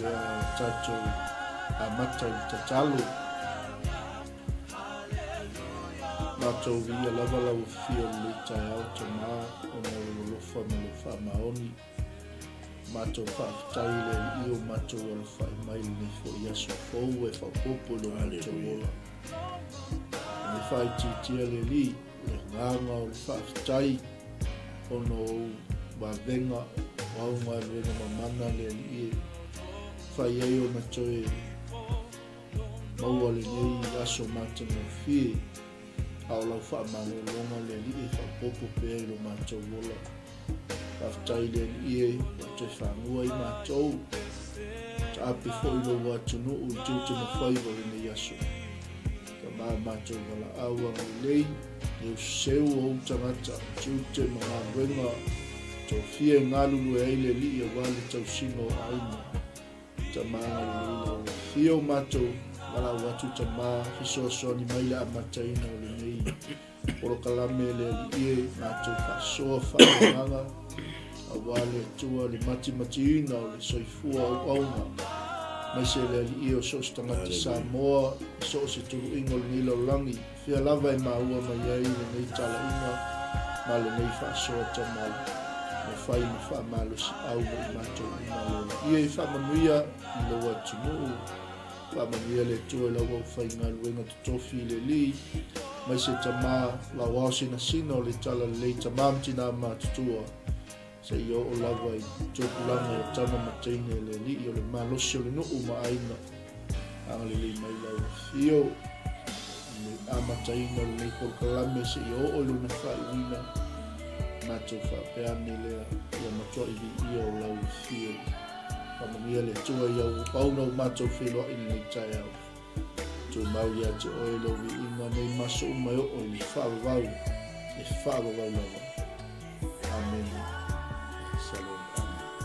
le a tatou amata i le tatalo. Matou viia lava lau Afio i lenei taeao Tama ona o lou alofa ma lou faamaoni. Matou faafetai i le Alii o matou alafai mai i lenei foi aso fou e faaopoopo i lo matou ola. E faaitiitia le Alii le agaga o le faafetai ona o ou vavega, o au galuega mamana le Alii e fai ai ona toe maua lenei aso matagofie. A o lau faamalologa le Alii e faaopoopo pea i lo matou ola. Faafetai i le Alii e ua toe fagua ai matou. Taape foi lou atunuu i tiute ma faiva o lenei aso. Tama matou valaau agalelei, e useu ou tagata, tiute ma galuega tofia e galulue ai le Alii aua le tausiga o aiga. Tama agalelei lau afio matou valaau atu Tama fesoasoani mai le amataina o lenei polokalame le Alii e matou faasoa faaleagaga aua le Atua le matimatiina o le soifua auauna maise le Alii o so o se tagata Samoa i so o se tuluiga o lenei lalolagi Fea lava e maua mai ai lenei talaiga ma lenei faasoa tamau ma fai ma faamalosiau mo i matou uma le Ia i faamanuia i lou atunuu, faamanuia le Atua i lau aufaigaluega totofi i le Alii, mai se tama lauao sinasina o le Talalelei tama ma tinā matutua. Seia oo lava i tupulaga o tama ma teine le alii o le malosi o le nuu ma aiga. Agalelei mai lau afio i le amataina o lenei polokalame seia oo i lona faaiuina. Matou faapea ane lea ia matuai viia o lau afio. Faamanuia le Atua i au auauna ua matou feiloai i lenei taeao. Tumau ia te oe lou viiga nei ma aso uma e oo i le faavavau, e faavavau lava. Amene. Shalom.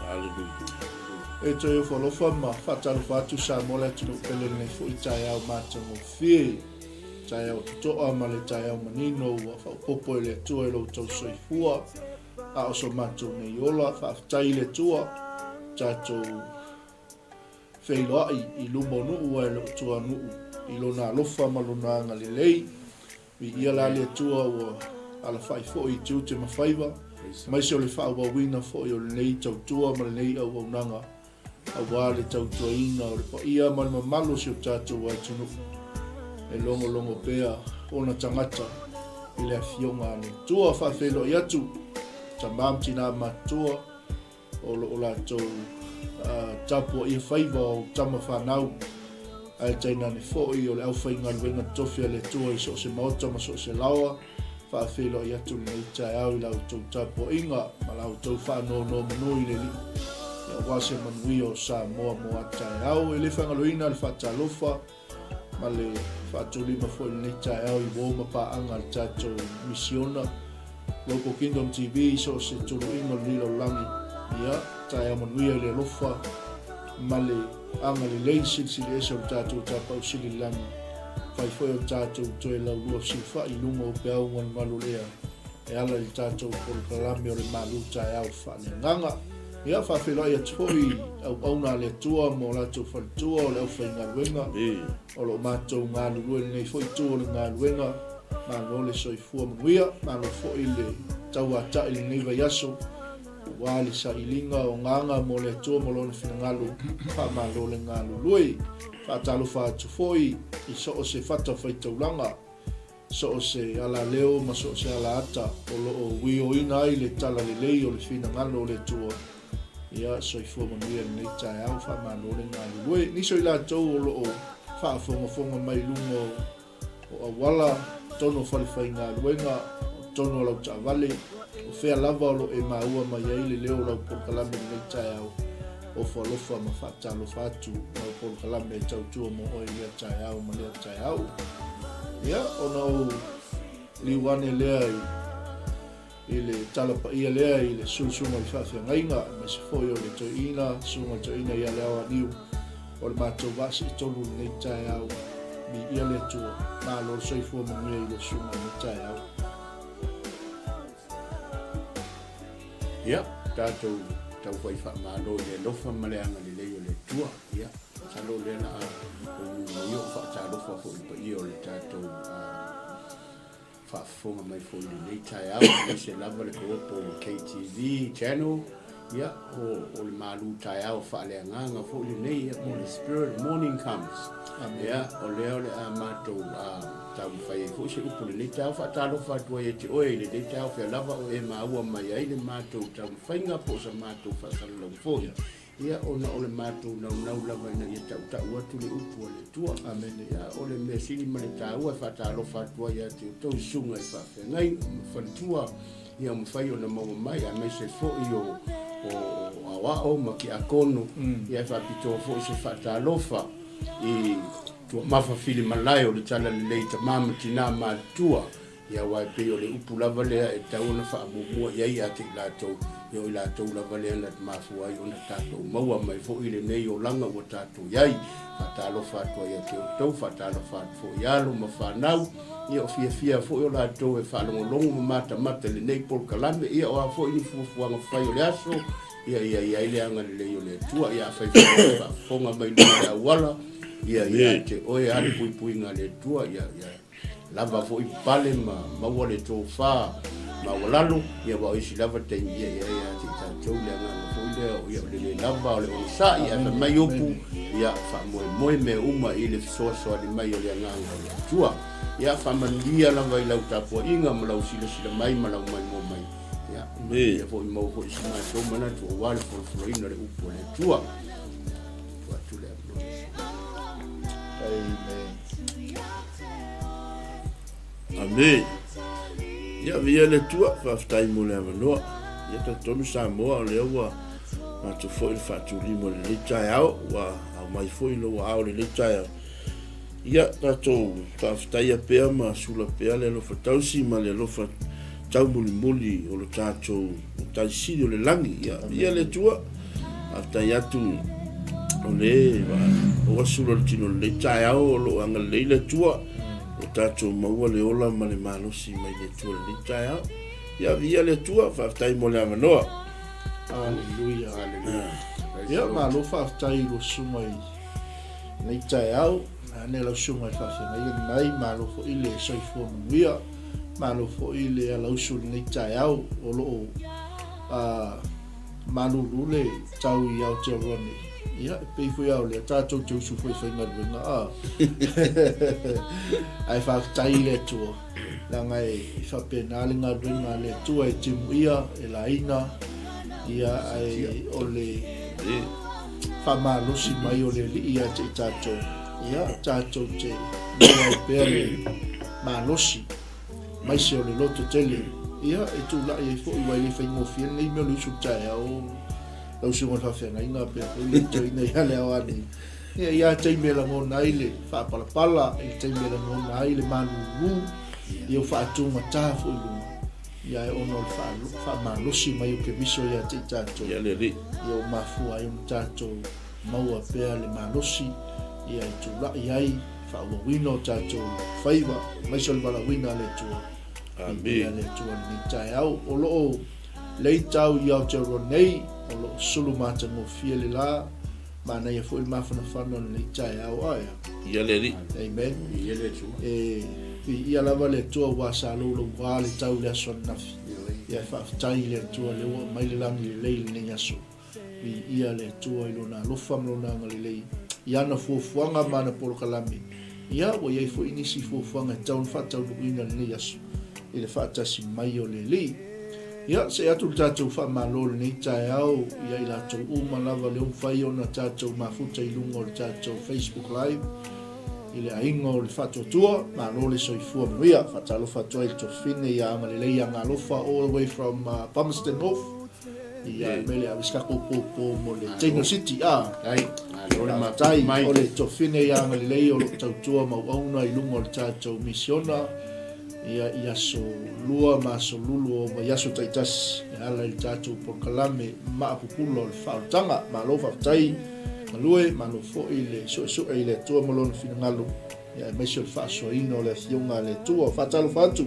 Hallelujah. E toe ofo alofa ma faatalofa atu Samoa le atunuu pele lenei foi taeao matagofie, taeao totoa ma le taeao manino ua faaopoopo e le Atua i lo outou soifua a o so matou nei ola. Faafetai i le Atua tatou Feiloai i luma o nuu ae le o tua nuu i lona alofa ma lona agalelei. Viia la le Atua ua alafai foi i tiute ma faiva, aemaise o le faaauauina foi o lenei tautua ma lenei auaunaga aua le tautuaina o le paia ma le mamalu o si o tatou atunuu e logologo pea ona tagata i le Afioga a le Atua. Faafeiloai atu tama ma tina matutua. O lo o latou tapuaia faiva o tama fanau, ae tainane foi o le aufaigaluega totofi a le Atua i so o se maota ma so o se laoa, faafeiloai atu lenei taeao i la outou tapuaiga ma la outou faanonomanu i le Alii, aua se manuia o Samoa mo a taeao. E le faagaloina le faatalofa ma le faatulima foi i lenei taeao i uo ma paaga a le tatou misiona Local Kingdom TV i so o se tuluiga o lenei lalolagi. Ia, taeao manuia i le alofa ma le agalelei silisili ese o le tatou Tapaau Sili i le Lagi. Fai foi o le tatou toe laulua fesilafai i luga o peau galugalu o le ea e ala i le tatou polokalame o le malu taeao faaleagaga. Ia, faafeiloai atu foi i auauna a le Atua ma o latou faletua o le aufaigaluega o lo o matou galulue i lenei foi itu o le galuega. Malo le soifua manuia, malo foi le tauatai i lenei vaiaso aua le sailiga o agaga mo le Atua ma Lona finagalo. Faamalo le galulue. Faatalofa atu foi i so o se fatafaitaulaga. So o se alaleo ma so o se alaata o lo o uioina ai le talalelei o le finagalo o le Atua, ia soifua manuia i lenei taeao, faamalo le galulue. Nisi o i latou o lo o faafogafoga mai i luga o auala, totonu o falefaigaluega, o totonu o lau taavale, o fea lava o lo o e maua mai ai le leo o lau polokalame i lenei taeao, ofo alofa ma faatalofa atu lau polokalame e tautua mo oe i lea taeao ma lea taeao. Ia, ona ou liu ane lea i, i le tala paia lea i le susuga i le faafeagaiga, aemaise foi o le toeaina, susuga i le toeaina ia Leaoaniu, o le matou vaa siitolu i lenei taeao. Viia le Atua, malo le soifua manuia i lou susuga i lenei taeao. Ia, tatou taufai faamalo i le alofa ma le agalelei o le Atua. Atua. Ia, masalo o lea o le a ou muamua ou faatalofa foi i le paia o le tatou faafofoga mai foi i lenei taeao, aemaise lava le kolopo o le KTV channel, ia, o, o le malu taeao faaleagaga foi lenei, ia, po o le Spirit Morning Comes. Ia, o lea o le a matou taumafai ai foi se upu i lenei taeao. Faatalofa atu ai ia te oe i lenei taeao, fea lava o e maua mai ai le matou taumafaiga po o sa matou faasalalau foi. Ia, ona o le matou naunau lava ina ia tautau atu le upu a le Atua. Amene. Ia, o le mea sili ma le taua e faatalofa atu ai ia te outou i susuga i faafeagaiga ma faletua, ia mafai ona maua mai, aemaise foi o, o, o aoao ma tiakono, ia e faapitoa foi se faatalofa i tuamafa filimalae o le Talalelei tama ma tina matutua. Ia aua e pei o le upu lava lea e tatau ona faamuamua i ai ia te i latou, ia o i latou lava lea na mafua ai ona tatou maua mai foi lenei olaga ua tatou i ai. Faatalofa atu ai ia te outou, faatalofa atu foi i alo ma fanau, ia o fiafia foi o latou e faalogologo ma matamata i lenei polokalame, ia o a foi ni fuafuaga fai o le aso, ia ia i ai le agalelei o le Atua. Ia afai foi o e faafofoga mai luga o le auala, ia ia te oe lava le puipuiga a le Atua, ia ia lava foi pale ma maua le tofa maualalo, ia aua o isi lava taimi ia e i ai ia te i tatou le agaga foi lea o ia o le le lava o le onosai, ae fai mai upu, ia faamoemoe mea uma i le fesoasoani mai o le agaga o le Atua. Ia faamanuia lava i lau tapuaiga ma lau silasila mai ma lau maimoa mai. Ia, ia foi maua foi si matou manatu aua le folafolaina o le upu a le Atua. Tuu atu le avanoa. Amen. Amene. Ia, viia le Atua, faafetai mo le avanoa. Ia, talitonu Samoa o lea ua matou foi le faatulima i lenei taeao, ua aumai foi lou aao i lenei taeao. Ia, tatou faafetaia pea ma sula pea le alofa tausi ma le alofa taumulimuli o lo tatou Matai Sili o le lagi. Ia, viia le Atua, faafetai atu o le ua sula le tino i lenei taeao o lo o agalelei le Atua, o tatou maua le ola ma le malosi mai le Atua i lenei taeao. Ia, viia le Atua, faafetai mo le avanoa. Aleluia, aleluia. Ia, malo faafetai i lua susuga i lenei taeao. Ane lau susuga i le faafeagaiga lenai, malo foi le soifua manuia, malo foi le alausu i lenei taeao o lo o malulu le tau i Aotearoa nei. Ia, e pei foi lava o lea tatou te usu foi e faigaluega, a. Ae faafetai i le Atua, leaga e faapena le galuega a le Atua e timuia, e laina, ia, ae o le faamalosi mai o le Alii ia te i tatou, ia, tatou te maua ai pea le malosi, maise o le loto tele, ia, e tulai ai foi, aua e le faigofie lenei mea o le usu i le taeao, lau susuga i le faafeagaiga pea foi le toeaina ia Leaoani, ia, ia taimi e lagona ai le faapalapala, i le taimi e lagona ai le malulu, ia ua faatugata foi i luga, ia ae ona o le faamalosi mai o Keriso ia te i tatou, Ia le Alii. Ia ua mafua ai ona tatou maua pea le malosi, ia e tulai ai faaauauina o tatou faiva, aemaise o le valaauina a le Atua. Amene. Viia le Atua i lenei taeao. O lo o lei tau i Aotearoa nei, o lo o sulu matagofie le la, manaia foi le mafanafana o lenei taeao, ae a? Viia le Alii. Amen. Viia le Atua. E viia lava le Atua aua sa louloua le tau i le aso ananafi. Ia e faafetai i le Atua lea ua aumai le lagi lelei i lenei aso. Viia le Atua i Lona alofa ma Lona agalelei i ana fuafuaga ma ana polokalame. Ia, ua i ai foi nisi fuafuaga e tatau ona faataunuuina i lenei aso i le faatasi mai o le Alii. Ia, see atu le tatou faamalo i lenei taeao ia i latou uma lava lea ua mafai ona tatou mafuta i luga o le tatou Facebook Live i le aiga o le Faatuatua. Malo le soifua manuia. Faatalofa atu ai i le Tofine ia Agalelei Agalofa all the way from Palmerston North. Ia, e mele ave se tatou pōpō mo le Teino City, a. Faafetai. Faafetai o le Tofine ia Agalelei o lo o tautua ma auauna i luga o le tatou misiona, ia, i aso Lua ma aso Lulu o vaiaso taitasi e ala i le tatou polokalame maapupula o le faaolataga. Malo faafetai galue, malo foi le suesue i le Atua ma Lona finagalo, ia, aemaise o le faasoaina o le Afioga a le Atua. Faatalofa atu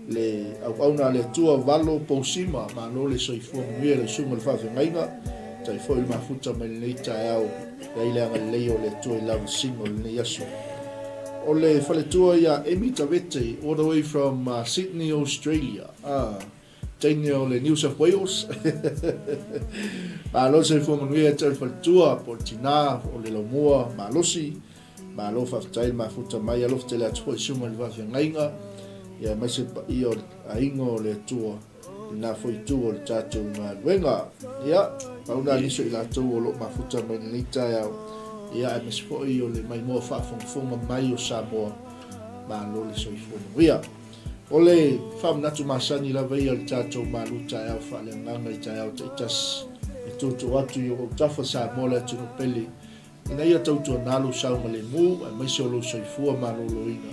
le auauna a le Atua, Valo Pousima, malo le soifua manuia i lau susuga i le faafeagaiga. Faafetai foi le mafuta mai lenei taeao e ai le agalelei o le Atua i lavasiga o lenei aso. O le faletua ia Amy Tavete all the way from Sydney, Australia. Ah, teine o le New South Wales. Malo le soifua manuia ia te oe le faletua, po o le tina, o le laumua, malosi. Malo faafetai le mafuta mai, alofa tele atu foi susuga i le faafeagaiga, ia aemaise le paia o le aiga o le Atua i lena foi itu o le tatou galuega. Ia, pau na nisi o i latou o lo o mafuta mai lenei taeao, ia aemaise foi o le maimoa faafogafoga mai o Samoa, malo le soifua manuia. O le faamanatu masani lava ia o le tatou malu taeao faaleagaga i taeao taitasi e tuutuu atu i ou autafa Samoa le atunuu pele ina ia tautuana lou saogalemu aemaise o lou soifua maloloina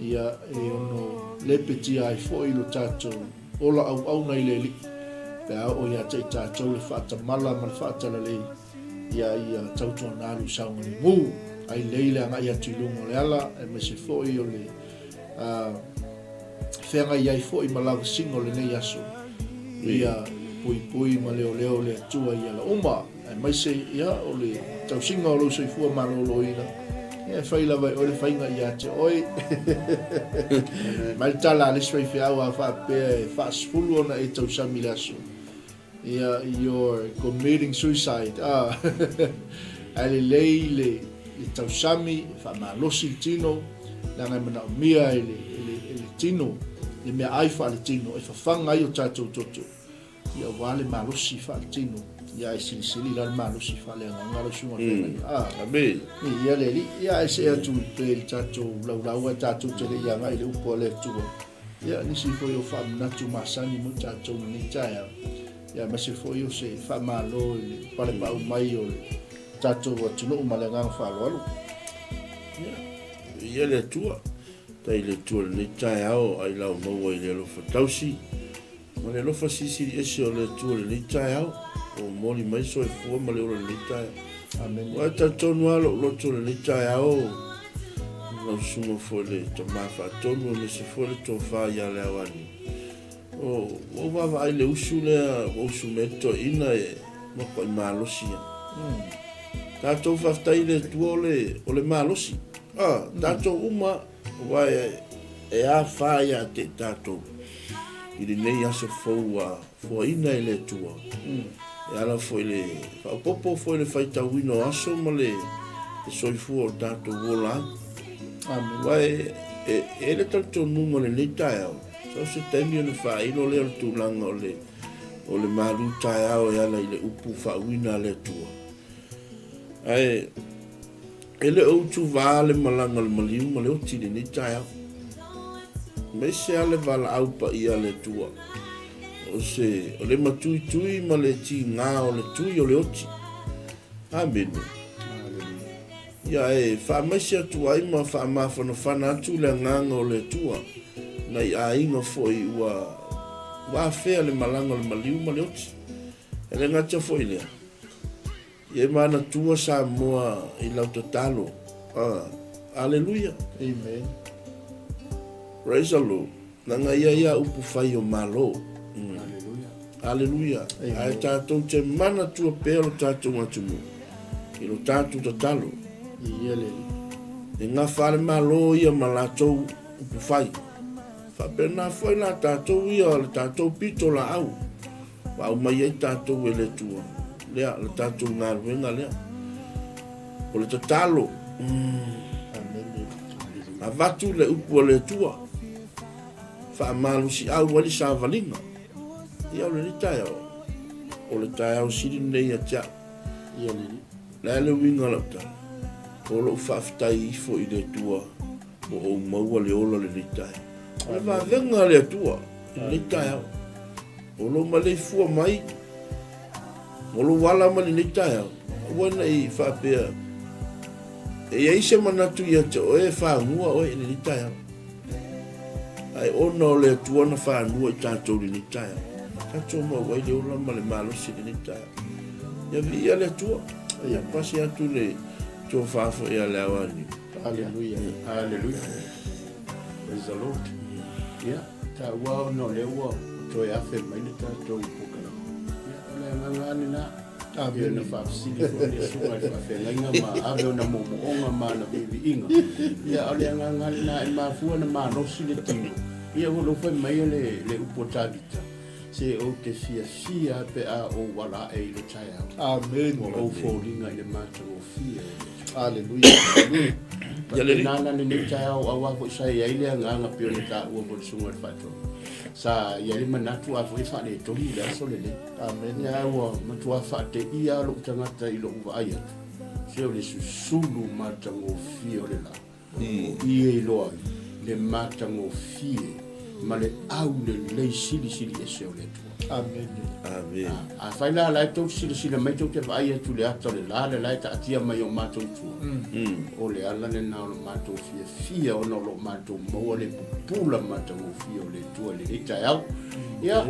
ia e ono lepetia ai foi lo tatou ola auauna i le Alii pe a oo ia te i tatou le faatamala ma le faatalalei ia ia tautuana lou saogalemu ai lei le agai atu i luga o le ala aemaise foi o le feagai ai foi ma lavasiga o lenei aso ia puipui ma leoleo le Atua i ala uma aemaise ia o le tausiga o lou soifua maloloina ia e fai lava e oe le faiga ia te oe. Mai le tala a le isi faifeau a faapea e faasefulu ona e tausami i le aso Ia, you're committing suicide. Ah. Ae lelei le, le tausami, e faamalosi le tino, leaga e manaomia e le, e le, e le tino, le meaai faaletino, e fafaga ai o tatou toto, ia aua le malosi faaletino, ia ae silisili la le malosi faaleagaga lau susuga i le feagaiga. Ah. Amene. Ia le Alii, ia ae see atu pea i le tatou laulau ae tatou te le i agai i le upu a le Atua. Ia, nisi foi o faamanatu masani mo tatou i lenei taeao, ia aemaise foi o se faamalo i le palepau mai o le tatou atunuu ma le agaga faaaloalo. Ia, viia le Atua. Faafetai i le Atua i lenei taeao, ai lau maua i le alofa tausi ma le alofa silisili ese o le Atua i lenei taeao, ua momoli mai soifua ma le ola i lenei taeao. Amene. Ua e talitonu lava lou loto i lenei taeao, lau susuga foi i le Tama Faatonu aemaise foi le tofa ia Leaoani. O, ua ou vaavaai i le usu lea ua usu mai ai le toeaina e matuai malosi lava. Tatou faafetai i le Atua o le, o le malosi. Ah, tatou uma aua e, e afa ia te i tatou i lenei aso fou ua foaina e le Atua. E ala foi i le faaopoopo foi i le faitauina o aso ma le soifua o tatou ola ai. Aua e i ai le talitonuga o lenei taeao, so se taimi ona faailo lea o le tulaga o le o le malu taeao e ala i le upu faauiina a le Atua. Ae E le o utuvā le malaga a le maliu ma le oti i lenei taeao. Aemaise lava le valaau paia a le Atua, o se, o le matuitui ma le tigā o le tui o le oti. Amene. Ia e faamaise atu ai ma faamafanafana atu le agaga o le Atua nai aiga foi ua, ua afea le malaga o le maliu ma le oti. E le gata foi i lea, Ia e manatua Samoa i lau tatalo. Ah, Aleluia. Amen. Praise the Lord. Nanga ia ia upu fai o Malo. Aleluia. Aleluia. Ae tatou te manatua pea lo tatou atunuu i lo tatou tatalo. Ia le Alii. E gafa le Malo ia ma latou upu fai. Faapena foi la tatou ia le tatou pito laau. Ua aumai ai tatou e le Atua, lea, le tatou galuega lea. O le tatalo. Avatu le upu a le Atua. Faamalosiau ai le savaliga. Ia o lenei taeao, o le taeao sili lenei ia te au. Ia le Le a le uiga o lau tala? O lou faafetai ifo i le Atua ua ou maua le ola lenei taeao. O le vavega a le Atua i lenei taeao. O lou maleifua mai, o lou ala mai lenei taeao, aua ne i faapea e i ai se manatu ia te oe e fanua oe i lenei taeao. Ae ona o le Atua na fanua i tatou i lenei taeao, tatou maua ai le ola ma le malosi i lenei taeao. Ia viia le Atua, ia pasi atu le tofa foi ia Leaoani. Aleluia. Aleluia. Praise the Lord. Ia, taua ona o lea ua toe afe mai le tatou polokalame. Ia, o le agaga lava lena. Ia na faafesili foi le susuga i le faafeagaiga ma ave ona moomooga ma ana viiviiga. Ia a o le agaga lava lena e mafua ona malosi le tino. Ia ua lou fai mai le le upu a Tavita, se ou te fiafia lava pe a ou ala ae i le taeao. Amene. Ua ou foliga i le matagofie o le Atua. Aleluia. Aleluia. Faapena la lenei taeao aua foi sa i ai le agaga pei ona taua foi e le susuga i le Faatonu. Sa i ai le manatu a foi e faaletonu le aso lenei. Amene. Ae ua matua faateia lava lou tagata i lou vaai atu, se o le susulu matagofie o le la, o i e iloa ai le matagofie ma le aulelei silisili ese o le Atua. Amene. Amene. Afai la la e tou te silasila mai tou te vaai atu i le ata o le la le la e taatia mai o matou tua, o le ala lena o lo matou fiafia ona o lo o matou maua le pupula matagofie o le Atua i lenei taeao. Ia,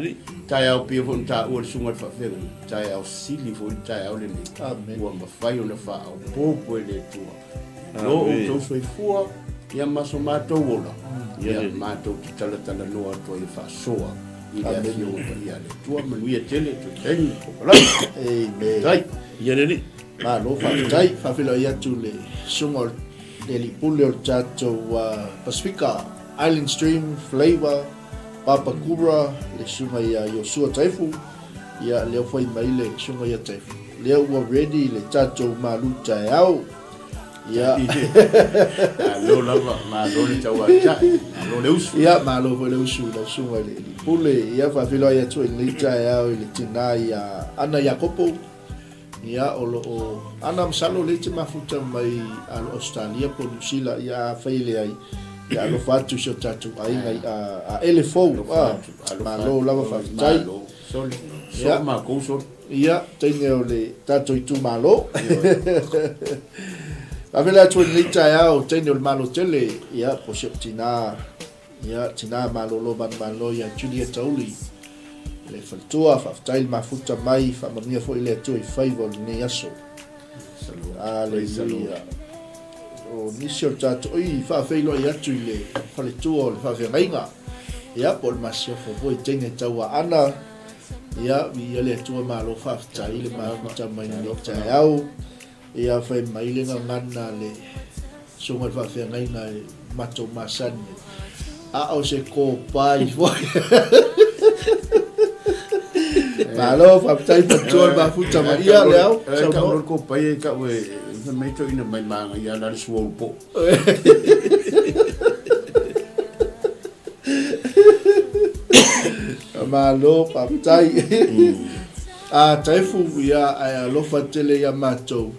taeao pei foi ona taua e le Susuga i le Faafeagaiga, taeao sili foi le taeao lenei. Amene. Ua mafai ona faaopoopo e le Atua i lo outou soifua, ia ma so matou ola, ia matou te talatalanoa atu ai e faasoa i le Afioga Paia a le Atua. Manuia tele toe taimi o kokalai. Amen. Faafetai. Ia le Alii. Malo faafetai. Faafeiloai atu i le Susuga o le Alii Pule o le tatou Pasifika Island Stream Flavor Papakura le Susuga ia Iosua Taifu. Ia lea ua fai mai le Susuga ia Taifu. Lea ua ready le tatou malu taeao. Ia. Malo lava, malo le tauatai, malo le usu. Ia, malo foi le usu i lau susuga i le Alii Pule. Ia, faafeiloai atu i lenei taeao i le tina ia Ana Iakopo. Ia, o lo o Ana masalo o lea e te mafuta mai alo Ausetalia po o Niu Sila. Ia, afai e leai, ia alofa atu i si o tatou aiga i Aele fou. Malo lava faafetai. Malo, sole, soo makou sole. Ia, teine o le tatou itumalo. Avela atu i lenei taeao, teine o le Malo tele, ia, po o si ou tina, ia, tina malolo manumalo ia Julieta Uli, le faletua, faafetai le mafuta mai, faamanuia foi le Atua i faiva o lenei aso. Aleluia. O nisi o tatou, oi, faafeiloai atu i le faletua o le faafeagaiga, ia, po o le masiofo foi, teine tauaana, Ia, viia le Atua malo faafetai le mafuta mai lenei taeao. Ia, fai mai le gagana a le Susuga i le Faafeagaiga e matou masani ai. A o se kopai foi. Malo, faafetai faletua le mafuta mai. Ia, Leao, saunoa. Tau loa le kopai e tau e fai mai toeaina mai Magaia la le suauu po. Malo, faafetai. A Taifu, ia, ae alofa tele ia matou,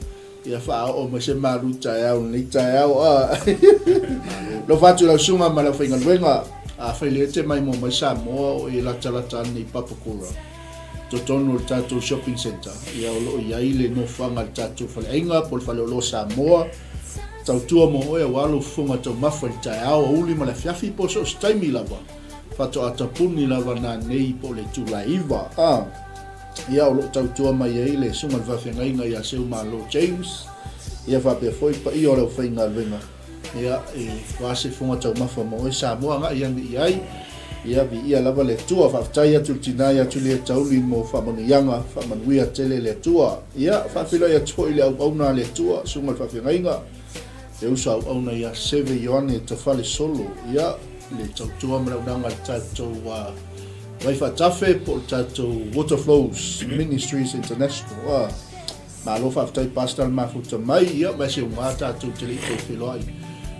ia faaoo mai se malu taeao i lenei taeao. A. Alofa atu i lau susuga ma le aufaigaluega, afai lea e te maimoa mai Samoa o e latalata ane i Papakura, totonu o le tatou shopping centre, ia o lo o i ai le nofoaga a le tatou faleaiga po o le faleoloa Samoa, Tautua mo oe aua lou fofoga taumafa i le taeao, aoauli ma le afiafi po o so o se taimi lava. Faatoa tapuni lava nanei po o le itula e 9. A, ia o lo o tautua mai ai le Susuga i le Faafeagaiga ia Seumalo James, ia faapea foi le paia o le aufaigaluega. Ia, e aua se fofoga taumafa mo oe Samoa agai ane i ai. Ia, viia lava le Atua. Faafetai atu i le tina ia Tulietauli mo faamanuiaga, faamanuia tele le Atua. Ia, faafeiloai atu foi i le auauna a le Atua, Susuga i le Faafeagaiga, le uso auauna ia Seve Ioane Tafale Solo, ia, le tautua ma le auaunaga a le tatou Vai Faatafe po o le tatou Water Flows Ministries International. Malo faafetai Pastor le mafuta mai, ia ma e se uga tatou te le i toe feiloai.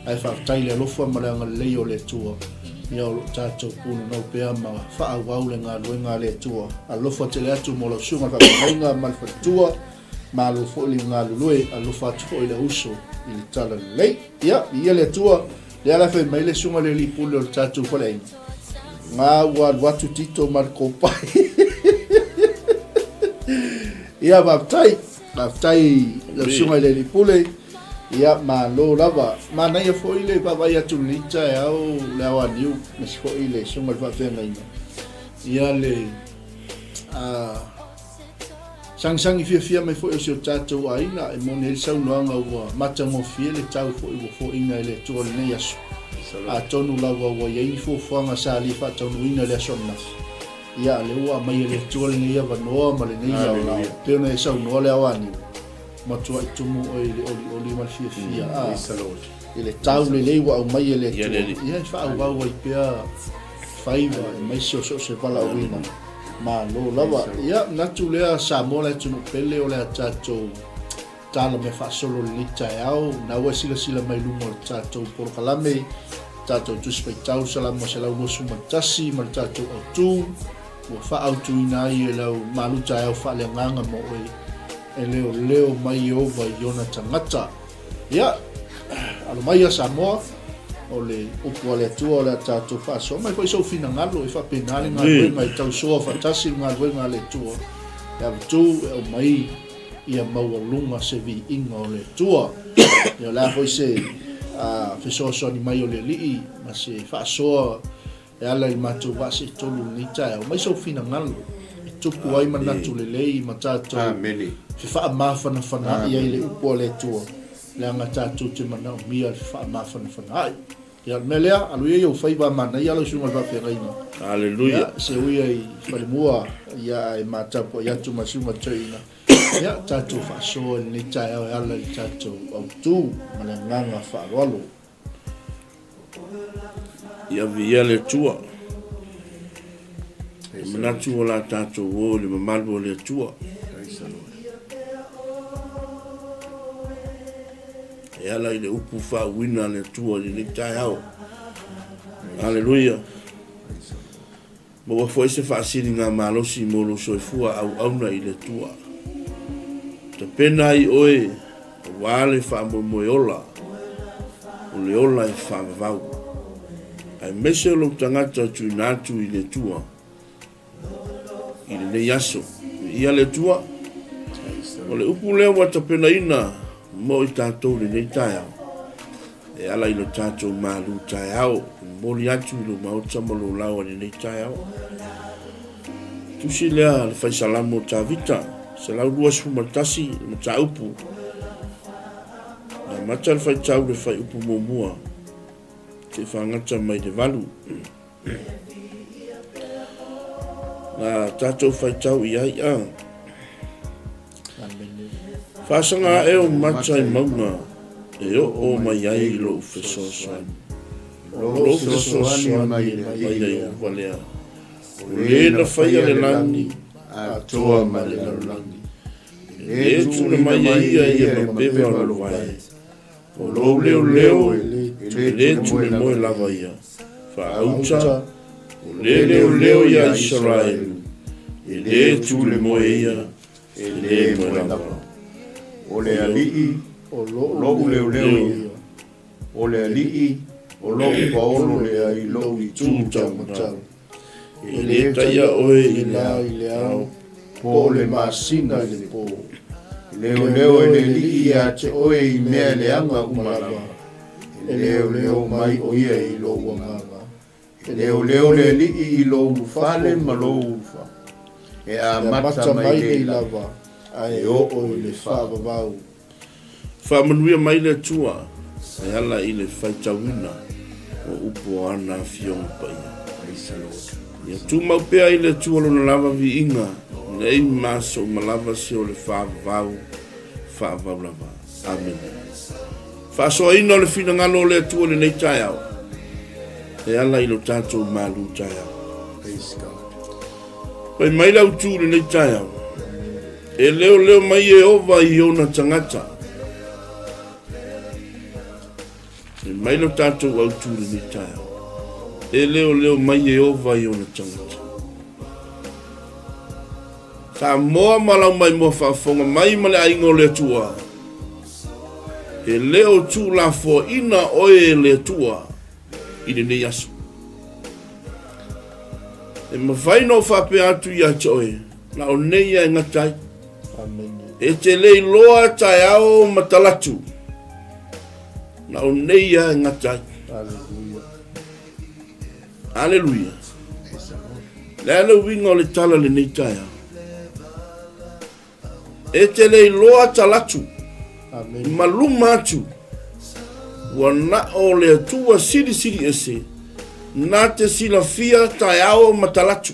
Ae faafetai i le alofa ma le agalelei o le Atua, ia o lo o tatou punonou pea ma faaauau le galuega a le Atua. Alofa tele atu mo lau susuga i le faafeagaiga ma le faletua, malo foi le galulue, alofa atu foi le uso i le tala lelei. Ia, viia le Atua, lea la fai mai le susuga i le alii pule o le tatou faleaiga. Ngā ua alu atu Tito ma le kopai. Ia, faafetai. Faafetai lau susuga i le alii pule. Ia, malo lava. Manaia foi le vaavaai atu i lenei taeao le ao aniu, aemaise foi le susuga i le faafeagaiga. Ia le sagisagi fiafia mai foi o si o tatou aiga e moni ai le saunoaga ua matagofie le tau foi ua foaiina e le Atua i lenei aso. Atonu lava ua i ai ni fuafuaga sa le faataunuuina i le aso ananafi. Ia, lea ua aumai e le Atua lenei avanoa ma lenei laolao. Pei ona e saunoa le ao aniu, matuai tumu oe i le olioli ma le fiafia. A, i le tau lelei ua aumai e le Atua, ia e faaauau ai pea faiva aemaise o so o se valaauina. Malo lava. Ia, manatu lea Samoa le atunuu pele o le a tatou tala mea faasolo i lenei taeao. Na ua e silasila mai luga o le tatou polokalame, tatou Tusi Faitau Salamo 121 ma le tatou autu ua faaautuina ai e lau malu taeao faaleagaga mo oe e leoleo mai Ieova i ona tagata. Ia, alo mai ia Samoa, o le upu a le Atua o le a tatou faasoa mai foi sou finagalo e faapena le galuega e tausoa faatasi le galuega a le Atua e avatu e aumai ia maualuga se viiga o le Atua. Ia o le a foi se fesoasoani mai o le Alii ma se faasoa e ala i le matou vaa seitolu i lenei taeao. Aumai sou finagalo e tupu ai manatu lelei ma tatou fefaamafanafanaai ai i le upu a le Atua, leaga tatou te manaomia le fefaamafanafanaai. Ia, o le mea lea, alu ia i ou faiva a manaia lau susuga i le faafeagaiga. Haleluia. Ia, se ui ai i falemua, ia, ae matapuai atu ma le susuga i le toeaina. Ia, tatou faasoa i lenei taeao e ala i le tatou autu ma le agaga faaaloalo. Ia viia le Atua. E manatu o la tatou o i le mamalu o le Atua. E ala i le upu faauuina a le Atua i lenei taeao. Aleluia. Maua foi se faasiligamalosi mo lou soifua auauna i le Atua. Tapena ai oe aua le faamoemoe ola, o le ola e faavavau, aemaise o lou tagata e tuuina atu i le Atua. i lenei aso. Viia le Atua. O le upu lea ua tapenaina mo i tatou i lenei taeao, e ala i lo tatou malu taeao, e momoli atu i lou maota ma lou laoa i lenei taeao. Tusi lea le Faisalamo o Tavita, 121 le mataupu. E amata le faitau le fuaiupu muamua, seia fagata mai le 8. Na tatou faitau i ai a. Faasaga ae o mata i mauga e oo mai ai i lou fesoasoani. O lou fesoasoani mai le Ieova lea, o le na faia le lagi atoa ma le lalolagi. E le tuuina mai e ia ia mapeva o lou vae. O lou leoleo e le tulemoe lava ia, faauta, o le leoleo iā Isaraelu, e le tulemoe ia, e le moe lava. O le Alii, o lou leoleo ia, o le Alii, o lou paolo lea i lou itu taumatau. E le taia oe i le ao, po o le masina i le po. E leoleo e le Alii ia te oe i mea leaga uma lava, e leoleo mai o ia i lou agaga. E leoleo le Alii i lou ulufale ma lou ulufa, e amata mai nei lava, ae oo i le faavavau. Faamanuia mai le Atua e ala i le faitauina o upu o ana Afioga Paia. Ia tumau pea i le Atua Lona lava viiga nei ma aso uma lava se o le faavavau faavavau lava. Amene. Faasoaina o le finagalo o le Atua i lenei taeao e ala i lo tatou malu taeao. Fai mai le autu i lenei taeao. E leoleo mai Ieova i ona tagata. Fai mai lo tatou autu i lenei taeao. E leoleo mai Ieova i ona tagata. Samoa ma lau maimoa faafofoga mai ma le aiga o le Atua. E le o tuulafoaina oe e le Atua i lenei aso. E mafai ona ou faapea atu ia te oe, na o nei ia e gata ai. E te le iloa taeao ma talatu, na o nei ia e gata ai. Aleluia. Le a le uiga o le tala lenei taeao? E te le iloa talatu ma luma atu, ua na o le Atua Silisili Ese na te silafia taeao ma talatu.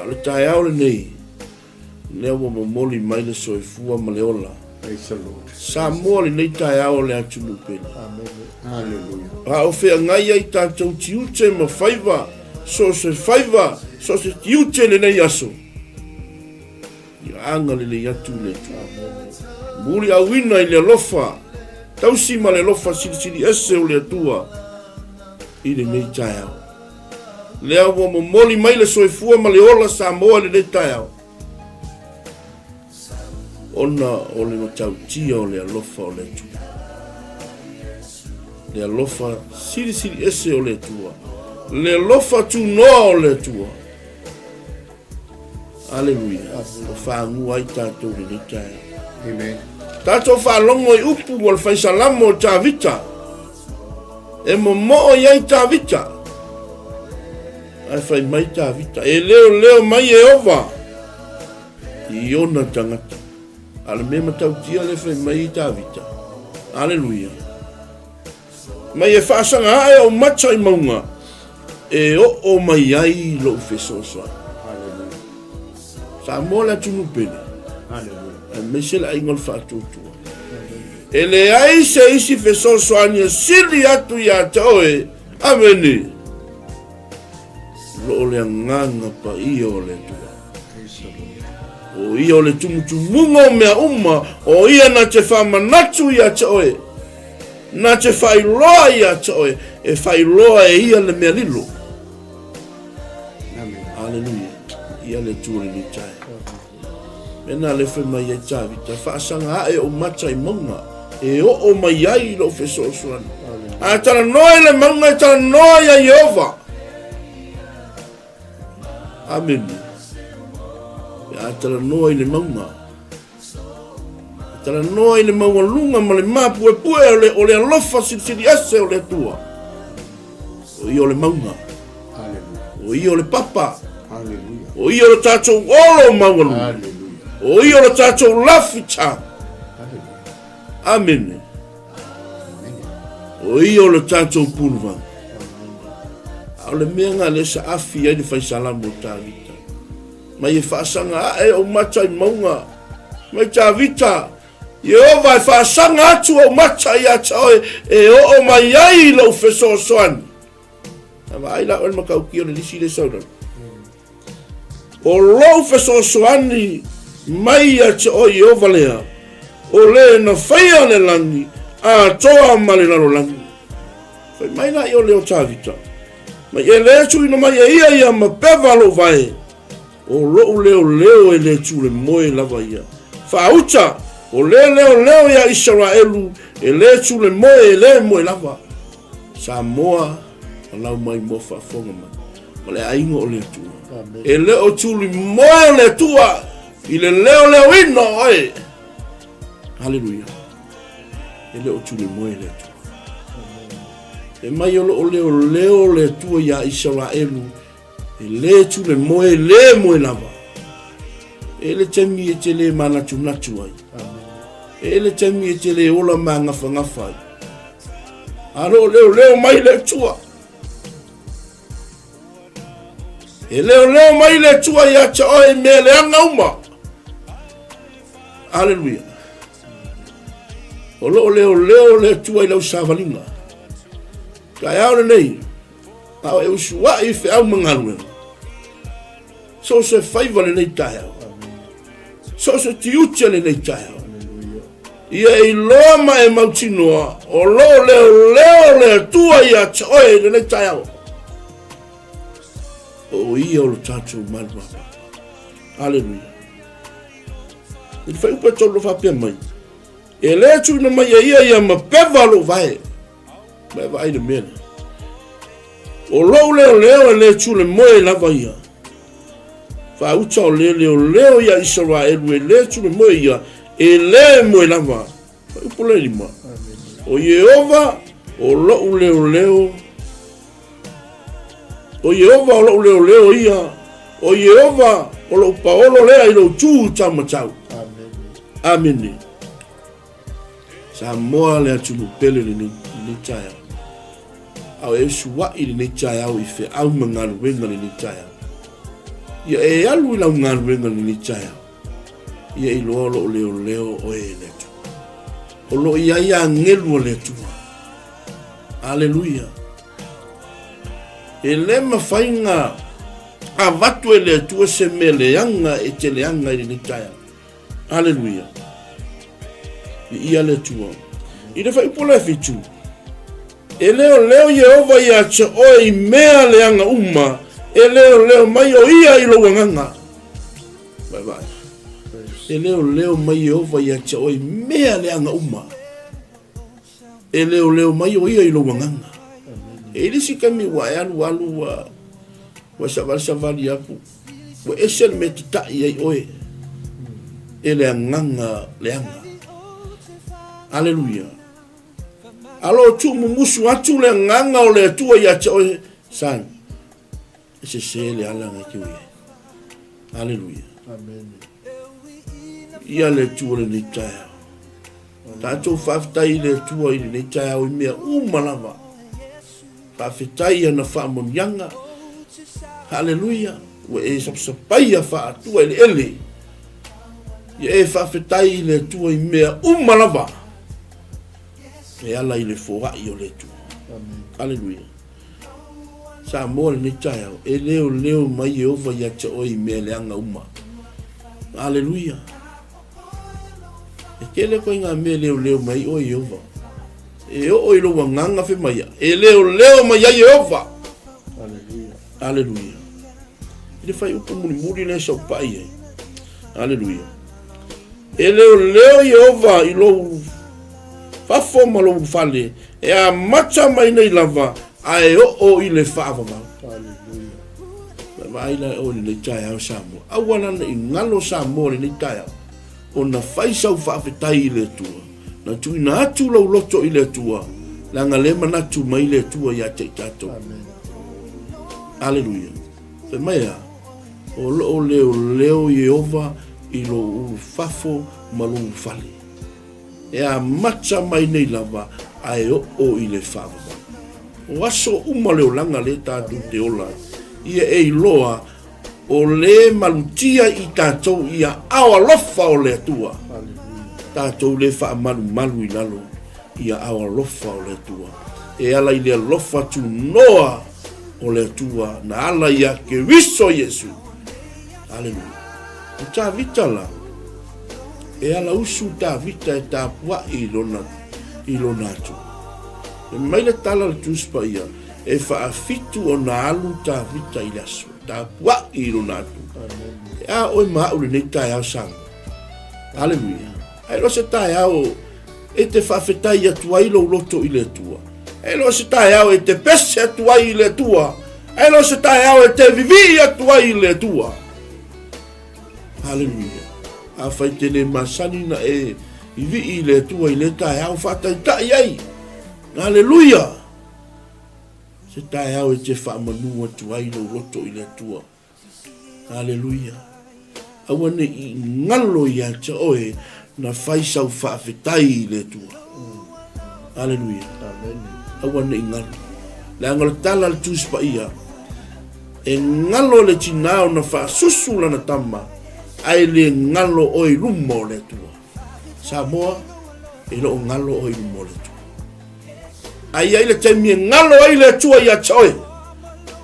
A o le taeao lenei, lea ua momoli mai le soifua ma le ola. Praise the Lord. Samoa lenei taeao o le atunuu pele. Hallelujah. A o feagai ai tatou tiute ma faiva, so o se faiva, so o se tiute i lenei aso. Ia agalelei atu le Atua. Muliauina i le alofa, tausi ma le alofa silisili ese o le Atua i lenei taeao. Lea ua momoli mai le soifua ma le ola Samoa i lenei taeao, ona o le matautia o le alofa o le Atua. Le alofa silisili ese o le Atua. Le alofa tunoa o le Atua. Aleluia. Ua fagua ai tatou i lenei taeao. Amen. Tatou faalogo i upu o le faisalamo o Tavita. E momoo i ai Tavita. Ae fai mai Tavita, e leoleo mai Ieova i ona tagata. A o le mea matautia lea fai mai Tavita. Aleluia. Mai e faasaga ae ou mata i mauga e oo mai ai lou fesoasoani. Samoa le atunuu pele, aemaise le aiga o le faatuatua. E leai se isi fesoasoani e sili atu ia te oe. Amene. Lo o le agaga paia o le Atua. O ia o le tumutumuga o mea uma, o ia na te faamanatu ia te oe. Na te faailoa ia te oe, e faailoa e ia le mea lilo. Amen. Aleluia. Ia le Atua lenei taeao. Mea na le fai mai ai Tavita, faasaga ae ou mata i mauga, e oo mai ai lou fesoasoani. A talanoa i le mauga, e talanoa ia Ieova. Amene. A talanoa i le mauga, E talanoa i le maualuga ma le mapuepue o le, o le alofa silisili ese o le Atua. O ia o le mauga. O ia o le papa. O ia o le tatou olo maualuga. O ia o le tatou lafita. Amene. O ia o le tatou puluvanu. A o le mea nga le saafi ai le faisalamo o Tavita. Mai e faasaga ae ou mata i mauga. Mai Tavita, Ieova e faasaga atu ou mata ia te oe e oo mai ai lou fesoasoani. A vaai la oe le matautia o le lisi le sau lalo. O lou fesoasoani mai ia te oe Ieova lea, o le na faia le lagi atoa ma le lalolagi. Fai mai la i o leo Tavita, Mai e le tuuina mai e ia ia ma peva lou vae, o lou leoleo e le tulemoe lava ia. Faauta, o le leoleo ia Isaraelu e le tulemoe e le moe lava. Samoa, alau mai mo faafofoga mai, ma le aiga o le Atua. E le o tulimoe o le Atua i le leoleoina o oe. Haleluia. E le o tulemoe le Atua. E mai o loo leoleo le Atua iā Isaraelu, e lē tulemoe, e lē moe lava. E le taimi e te lē manatunatu ai. E le taimi e te lē ola magafagafa ai. A loo leoleo mai le Atua. E leoleo mai le Atua ia te oe i mea leaga uma. Aleluia. O loo leoleo le Atua i lau savaliga. Taeao lenei, a o e usuai i feau ma galuega. So o se faiva lenei taeao. So o se tiute lenei taeao. Ia e iloa ma e mautinoa, o loo leoleo le Atua ia te oe i lenei taeao. O ia o lo tatou malu apa. Aleluia. I le fuaiupu e 3 faapea mai, E le tuuina mai e ia ia ma peva lou vae. Ma e vaai le mea lea. O lou leoleo e le tulemoe lava ia. Faauta o le leoleo ia Isaraelu e le tulemoe ia, e le moe lava. Fuaiupu le 5. O Ieova o lou leoleo O Ieova o lou leoleo ia, o Ieova o lou paolo lea i lou tu taumatau. Amene. Samoa le atunuu pele lenei, lenei taeao. A o e usuai lenei taeao i feau ma galuega lenei taeao. Ia e alu i lau galuega i lenei taeao, ia iloa o lo o leoleo oe e le Atua. O lo o i ai agelu a le Atua. Aleluia. E le mafai na avatu e le Atua se mea leaga e te leaga i lenei taeao. Aleluia. Viia le Atua. I le fuaiupu lea fitu, e leoleo Ieova ia te oe i mea leaga uma, e leoleo mai o ia i lou agaga. Vaevae. E leoleo mai Ieova ia te oe i mea leaga uma. E leoleo mai o ia i lou agaga. E i le isi taimi ua e alu alu ua ua savali savali aku, ua ese le mea e tata'i ai oe e le agaga leaga. Aleluia. Alo tuumumusu atu le agaga o le Atua ia te oe, son. E sese le ala na te ui ai. Aleluia. Amen. Ia le Atua lenei taeao. Tatou faafetai i le Atua i lenei taeao i mea uma lava. Faafetai i ana faamanuiaga. Haleluia. Ua e sapasapaia faatua eleele. Ia e faafetai i le Atua i mea uma lava. E ala i le foai o le Atua. Amen. Haleluia. Samoa lenei taeao, e leoleo mai Ieova ia te oe i mea leaga uma. Aleluia! E tele koe ngā mea leoleo mai oe Ieova. E oo i lou agaga fe mai e leoleo mai ai Ieova. Aleluia. Aleluia. I le whai upu mulimuli le sa upai ai. Aleluia. E leoleo Ieova i lou fafo ma lou fale, e amata mai nei lava, ae oo i le faavavau. Aleluia. Vaai la oe i lenei taeao Samoa. Aua la ne i galo Samoa i lenei taeao, ona fai sau faafetai i le Atua, na tuuina atu lou loto i le Atua, leaga le manatu mai le Atua ia te i tatou. Amen. Aleluia. Fai mai a, o loo leoleo Ieova i lou ulufafo ma lou fale. E amata mai nei lava ae oo i le faavavau. O aso uma le olaga le tatou te ola ai, ia e iloa o le malutia i tatou i aao alofa o le Atua. Tatou le faamalumalu i lalo i aao alofa o le Atua. E ala i le alofa tunoa o le Atua na ala ia Keriso Iesu. Aleluia. O Tavita la, e ala usu Tavita e tapua'i i lona, i lona Atua. E mai le tala a le Tusi Paia, e faafitu ona alu Tavita i le aso, tapua'i i lona Atua. E a oe ma a'u lenei taeao Samoa? Aleluia. Ae le o se taeao e te faafetai atu ai lou loto i le Atua. E le o se taeao e te pese atu ai i le Atua. E le o se taeao e te vivii atu ai i le Atua. Haleluia. Afai te le masani na e vivii i le Atua i le taeao faataitai ai. Haleluia. Se taeao e te faamanu atu ai lou loto i le Atua. Aleluia. Aua ne i galo ia te oe na fai sau faafetai i le Atua. Aleluia. Aua ne i galo. Leaga o le tala a le Tusi Paia, e galo le tinā ona faasusu lana tama, ae le galo oe i luma o le Atua. Samoa, e le o galo oe i luma o le Atua. Ae i ai le taimi e galo ai le Atua ia te oe,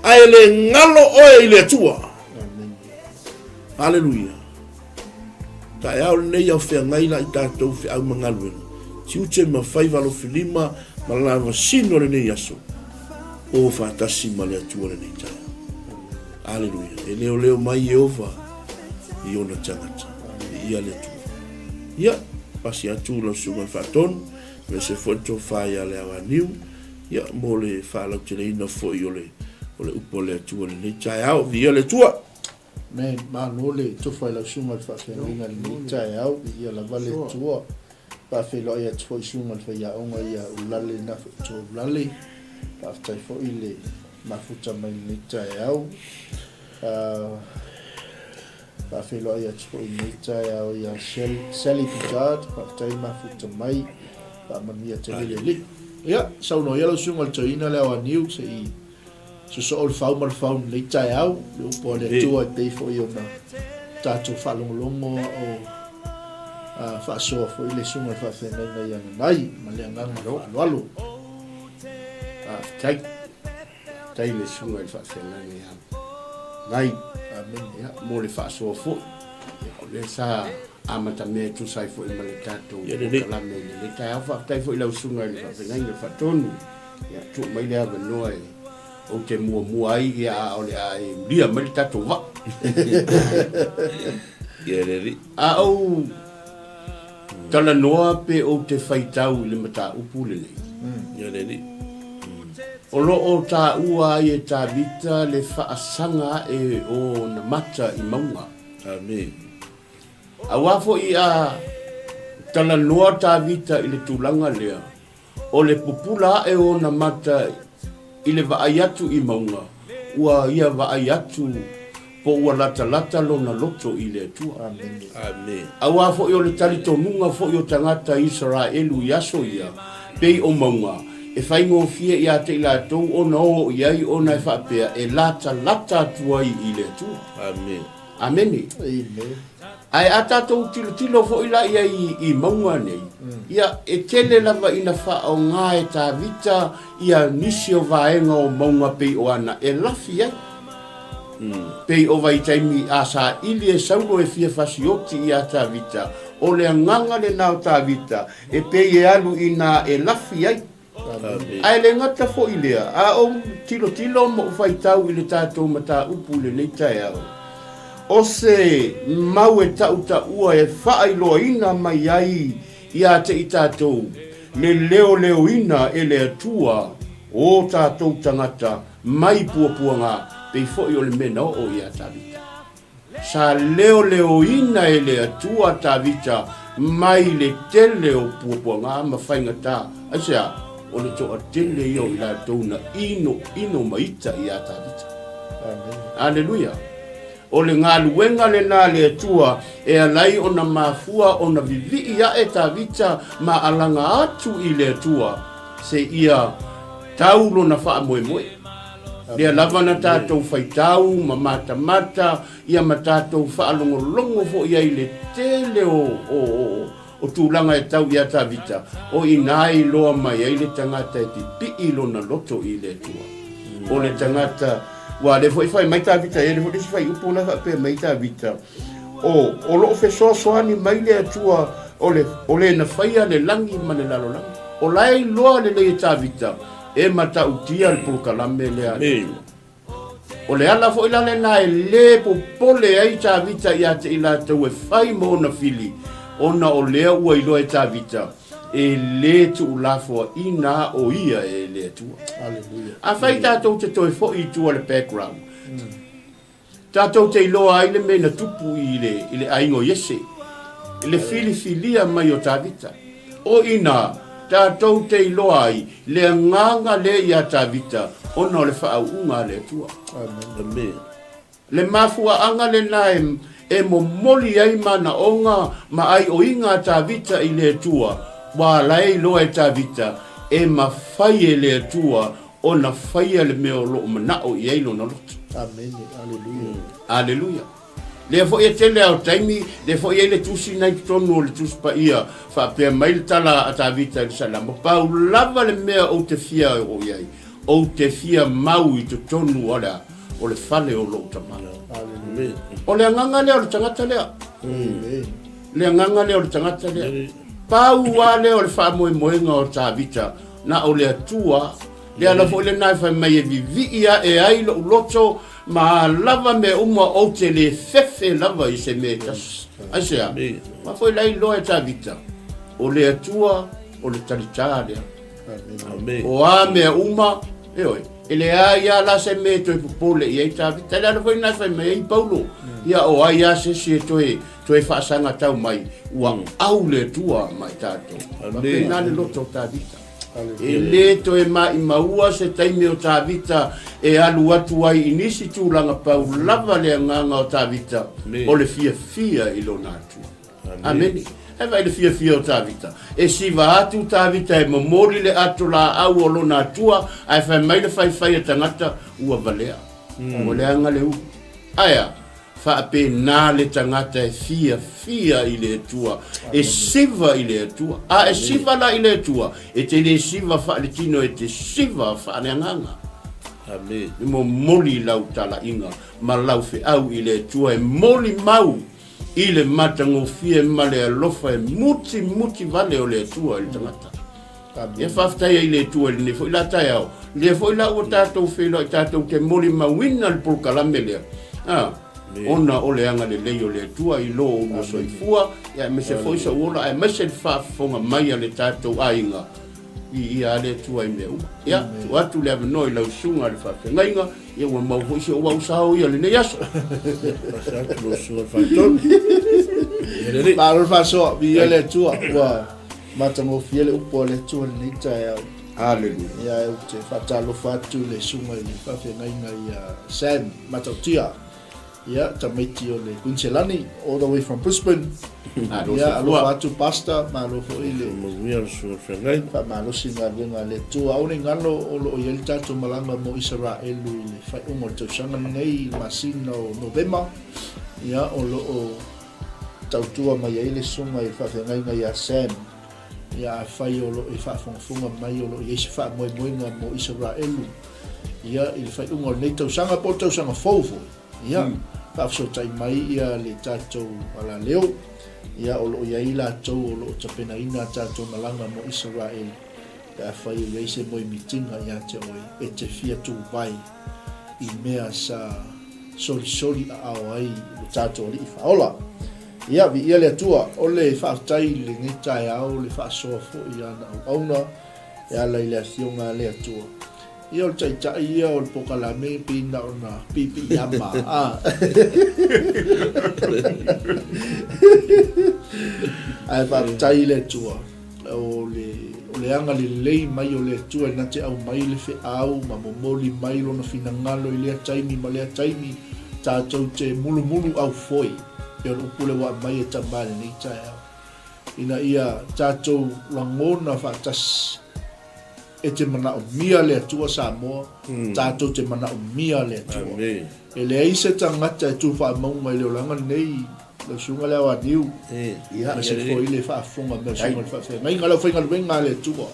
ae le galo oe i le Atua. Aleluia. Taeao lenei au feagai la i tatou feau ma galuega. Tiute ma faiva alofilima ma lavasino lenei aso. O faatasi ma le Atua lenei taeao. Aleluia. E leoleo mai Ieova i ona tagata. Viia le Atua. Ia, pasi atu lau susuga i le faatonu. Aemaise foi le tofa ia Leaganiu, ia, mo le faalauteleina foi o le, o le upu a le Atua i lenei taeao. Viia le Atua! Amen. Malo le tofa i lau susuga i le faafeagaiga i lenei taeao. Viia lava le Atua. Faafeiloai atu foi i susuga i le faiaoga ia Ulale Nafotoa Ulale. Faafetai foi le mafuta mai lenei taeao. Faafeiloai atu foi i lenei taeao ia Sally Picard, faafetai mafuta mai, faamanuia tele le Alii. Ia, saunoa ia lau susuga i le toeaina lea o Aniu se i Sosoo le fau ma le fau i lenei taeao, le upu a le Atua e pei foi ona tatou faalogologo a o faasoa foi le Susuga i le Faafeagaiga ia Nanai ma le agaga faaaloalo. Faafetai. Faafetai i le Susuga i le Faafeagaiga ia Nanai. Amene. Ia, mo le faasoa foi. Ia, o lea sa amatamea e tusa ai foi ma le tatou polokalame i lenei taeao. Faafetai foi i lau Susuga i le Faafeagaiga Faatonu. Ia, tuu mai le avanoa e ou te muamua ai, ia, a o le a e ulia mai le tatou vaa. Ia le alii. A ou talanoa pe ou te faitau i le mataupu lenei. Ia le alii. O lo o taua ai e Tavita le faasaga ae o ona mata i mauga. Amene. Aua foi a talanoa Tavita i le tulaga lea, O le pupula ae o ona mata i le vaai atu i mauga, ua ia vaai atu po ua latalata lona loto i le Atua. Amene. Aua foi o le talitonuga foi o tagata Isaraelu i aso ia, pei o mauga, e faigofie ia te i latou ona o i ai ona e faapea e latalata atu ai i le Atua. Amene. Amene. Amen. Ae a tatou tilotilo foi la i ai i mauga nei, ia, e tele lava ina faaaoga e Tavita ia nisi o vaega o mauga pei o ana e lafi ai. Pei o vaitaimi a saili e Saulo e fia fasioti iā Tavita, o le agaga lena o Tavita e pei e alu i ina e lafi ai. Ae le gata foi i lea, a ou tilotilo ma ou faitau i le tatou mataupu i lenei taeao, o se mau e tautaua e faailoaina mai ai ia te i tatou le leoleoina e le Atua o tatou tagata mai puapuaga pei foi o le mea na oo ia Tavita. Sa leoleoina e le Atua Tavita mai le tele o puapuaga ma faigata. Aisea? O le toatele ia o i latou na inoino ma ita iā Tavita. Aleluia! O le galuega lena a le Atua e ala ai ona mafua ona vivii ae Tavita ma alaga atu i le Atua seia tau lona faamoemoe. Lea lava na tatou faitau ma matamata ia ma tatou faalogologo foi ai i le tele o, o, o, o tulaga e tau ia Tavita, o i ina e iloa mai ai le tagata e pipii lona loto i le Atua. O le tagata, ua lea foi fai mai Tavita, e le foi le isi fuaiupu la e faapea mai Tavita, o, o loo fesoasoani mai le Atua o le, o le na faia le lagi ma le lalolagi. O la e iloa lelei e Tavita, E matautia le polokalame lea a le Atua. O le ala foi la lena e le popole ai Tavita ia te i latou e fai ma ona fili, ona o lea ua iloa e Tavita, e le tuulafoaina o ia e le Atua. Afai tatou te toe foi i tua le background, Tatou te iloa ai le mea na tupu i le, i le aiga o Iese, i le filifilia mai o Tavita. O ina, tatou te iloa ai le agaga lea iā Tavita ona o le faauuga a le Atua. Amen. Le mafuaaga lena e, e momoli ai manaoga ma aioiga a Tavita i le Atua, ua ala e iloa e Tavita e mafai e le Atua ona faia le mea o lo o manao i ai lona loto. Amene. Aleluia. Aleluia. Lea foi e tele lava o taimi, lea foi e i ai le tusi na i totonu o le Tusi Paia, faapea mai le tala a Tavita i le Salamo, Pau lava le mea ou te fia oo i ai, ou te fia mau i totonu o le a? O le fale o lou tama. Aleluia. O le agaga lea o le tagata lea. Amen. Le agaga lea o le tagata lea. Pau lava lea o le faamoemoega o Tavita, Na o le Atua, le ala foi lena e fai mai e vivii ae ai lou loto ma a lava mea uma ou te le fefe lava i se mea e tasi. Aisea? Aua foi la e iloa e Tavita, o le Atua o le talitā lea. O a mea uma, ioe, e leai lava la se mea e toe popole i ai Tavita. Le ala foi lena e fai mai ai Paulo, ia o ai lava se isi e toe toe faasagatau mai, ua au le Atua ma i tatou. Faapena le loto o Tavita. E le toe maʻimaua se taimi o Tavita e alu atu ai i nisi tulaga pau lava le agaga o Tavita o le fiafia i lona Atua. Amene. Ae vaai le fiafia o Tavita. E siva atu Tavita e momoli le ato laau o lona Atua, ae fai mai le faifai a tagata, ua valea. Ua leaga le ulu. Ae a? Faapena le tagata e fiafia i le Atua, e siva i le Atua. A e siva la i le Atua, e te le siva faaletino, e te siva faaleagaga. Amene. E momoli lau talaiga ma lau feau i le Atua, e molimau i le matagofie ma le alofa e mutimuti vale o le Atua i le tagata. Ia faafetai ai i le Atua i lenei foi la taeao, lea foi la ua tatou feiloai tatou te molimauina le polokalame lea, a, ona o le agalelei o le Atua i lo oulua soifua, ia aemaise foi sou ola, aemaise le faafofoga mai a le tatou aiga, Viia lava le Atua i mea uma. Ia, tuu atu le avanoa i lau susuga i le faafeagaiga, ia ua maua foi si ou au sao ia lenei aso. Pasa atu lau susuga i le faatonu. Ia lelei. Malo le faasoa, viia le Atua, ua matagofie le upu a le Atua i lenei taeao. Haleluia. Ia, ou te faatalofa atu i le susuga i le faafeagaiga ia Sam Matautia. Ia, tamaiti o le Kuiniselani, all the way from Brisbane. Ia, alofa atu Pastor, malo foi le Manuia le susuga feagai. Faamalosi galuega a le Atua. Aua ne i galo o lo o i ai le tatou malaga mo Isaraelu i le faaiuga o le tausaga lenei i le masina o Novema. Ia, o lo o tautua mai ai le susuga i le faafeagaiga ia Sam. Ia, afai o lo o e faafogafoga mai o lo o i ai se faamoemoega mo Isaraelu, ia, i le faaiuga o lenei tausaga po o le tausaga fou foi, ia, faafesootai mai ia le tatou alaleo, ia, o lo o i ai latou o lo o tapenaina a tatou malaga mo Isaraelu, pe afai o i ai se moemitiga ia te oe e te fia tuvae i mea sa solisoli aao ai lo tatou Alii Faaola. Ia, viia le Atua, o le faafetai i lenei taeao, le faasoa foi i ana auauna e ala i le Afioga a le Atua. Ia, o le Taitai ia o le pokalame pei na ona piipiiama, a. Ae faafetai i le Atua, o le, o le agalelei mai o le Atua na te aumai le feau ma momoli mai lona finagalo i lea taimi ma lea taimi, tatou te mulumulu aufoe, pei o le upu lea ua aumai e Tama i lenei taeao, ina ia tatou lagona faatasi e te manaomia le Atua Samoa, tatou te manaomia le Atua. E leai se tagata e tu faamauga i le olaga lenei, lau susuga le Aoaniu, aemaise foi le faafofoga mai a le susuga i le faafeagaiga, le aufaigaluega a le Atua,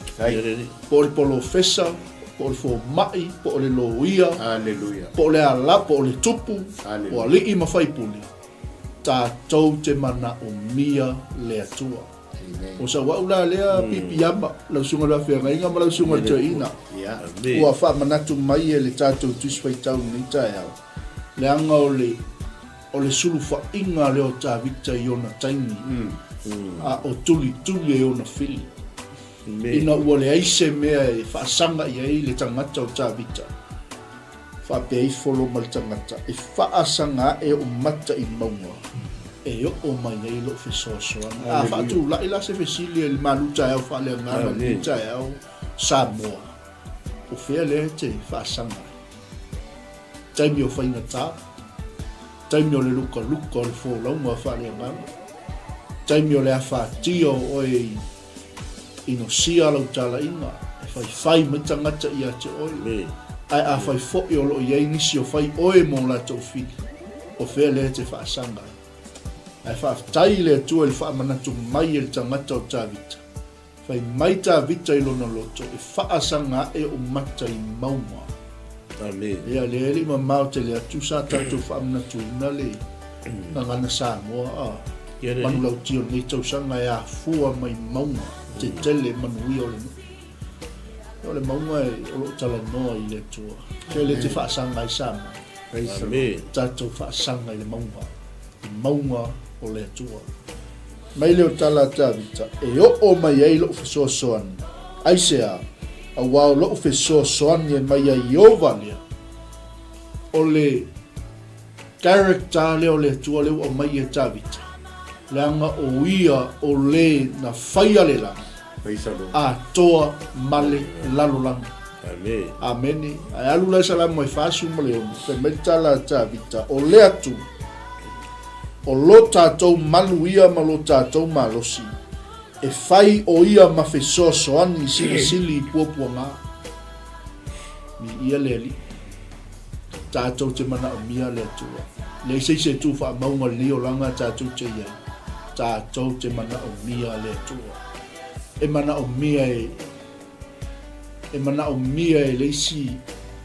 po o le polofesa, po o le fomai, po o le loia, po o le ala, po o le tupu, o alii ma faipule, tatou te manaomia le Atua. O sau au la lea pipiama, lau susuga i le faafeagaiga ma lau susuga i le toeaina, ua faamanatu mai e le tatou Tusi Faitau i lenei taeao, leaga o le o le sulufaiga lea o Tavita i ona taimi, a o tulituli e ona fili. Ina ua leai se mea e faasaga i ai le tagata o Tavita, faapea ifo lo ma le tagata, e faasaga ae ou mata i mauga, e oo mai ai lou fesoasoani. A faatulai la se fesili e le malu taeao faaleagaga i lenei taeao, Samoa, o fea lea e te faasaga ai? Taimi o faigata, taimi o le lukaluka o le folauga faaleagaga, taimi o le afatia o oe i Inosia lau talaiga, e faifai mai tagata ia te oe, ae afai foi o lo o i ai nisi o fai oe mo latou fili, o fea lea e te faasaga ai? Ae faafetai i le Atua i le faamanatu mai e le tagata o Tavita. Fai mai Tavita i lona loto, e faasaga ae ou mata i mauga. Amene. Ia, lea e le i mamao tele atu sa tatou faamanatuina le gagana Samoa a manulauti o lenei tausaga e afua mai mauga tetele manuia o le nuu. O le mauga e, o lo o talanoa i le Atua. Ke le te faasaga ai Samoa. Amene. Tatou faasaga i le mauga, i mauga o le Atua. Mai lea o tala a Tavita, e oo mai ai lou fesoasoani. Aisea? Aua o lou fesoasoani e mai ia Ieova lea, o le character lea o le Atua lea ua aumai ia Tavita, leaga o ia o le na faia le lagi, atoa ma le lalolagi. Amene. Ae alu la i Salamo e 46, fai mai le tala a Tavita, o le Atua. O lo tatou malu ia ma lo tatou malosi, e fai o ia ma fesoasoani silisili i puapuaga. Viia le Alii. Tatou te manaomia le Atua. Leai se isi e tu faamauga i lenei olaga tatou te i ai. Tatou te manaomia le Atua. E manaomia e E manaomia e le isi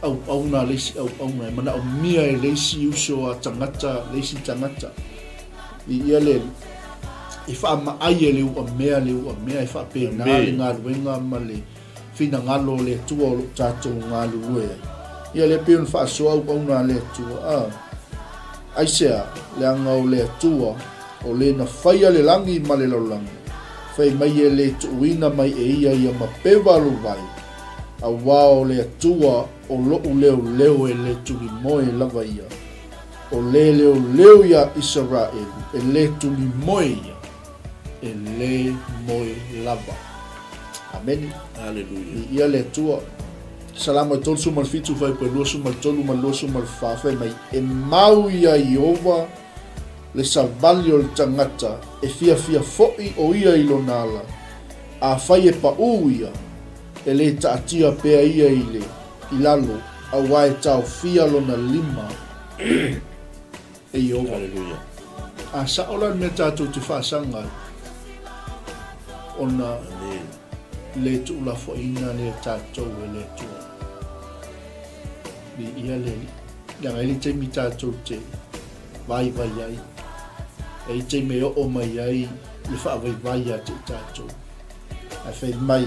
auauna le isi auauna, e manaomia e le isi uso a tagata le isi tagata. Viia le Alii. E faamaai e le uamea le uamea, e faapena le galuega ma le finagalo o le Atua o lo o tatou galulue ai. Ia lea pei ona faasoa auauna a le Atua. A, aisea, leaga o le Atua O le na faia le lagi ma le lalolagi, fai mai e le tuuina mai e ia ia mapeva lou vai, auā o le Atua o loʻu leoleo e le tulimoe lava ia, o le leoleo iā Isaraelu e le tulimoe ia, e le moe lava. Amene. Aleluia. Viia le Atua. Salamo e 37 fuaiupu e 23 ma le 24, fai mai, E mau iā Ieova le savali o le tagata e fiafia foʻi o ia i lona ala, afai e paʻū ia, e lē taatia pea ia i le i lalo, auā e taofia lona lima e Ieova. Aleluia. A sao la le mea tatou te faasaga ai, ona Amene. le tuulafoaiina lea tatou e le Atua. Viia le Alii. Leaga e le taimi tatou te vaivai ai. E i taimi e oo mai ai le faavaivai ia te i tatou. Ae fai mai,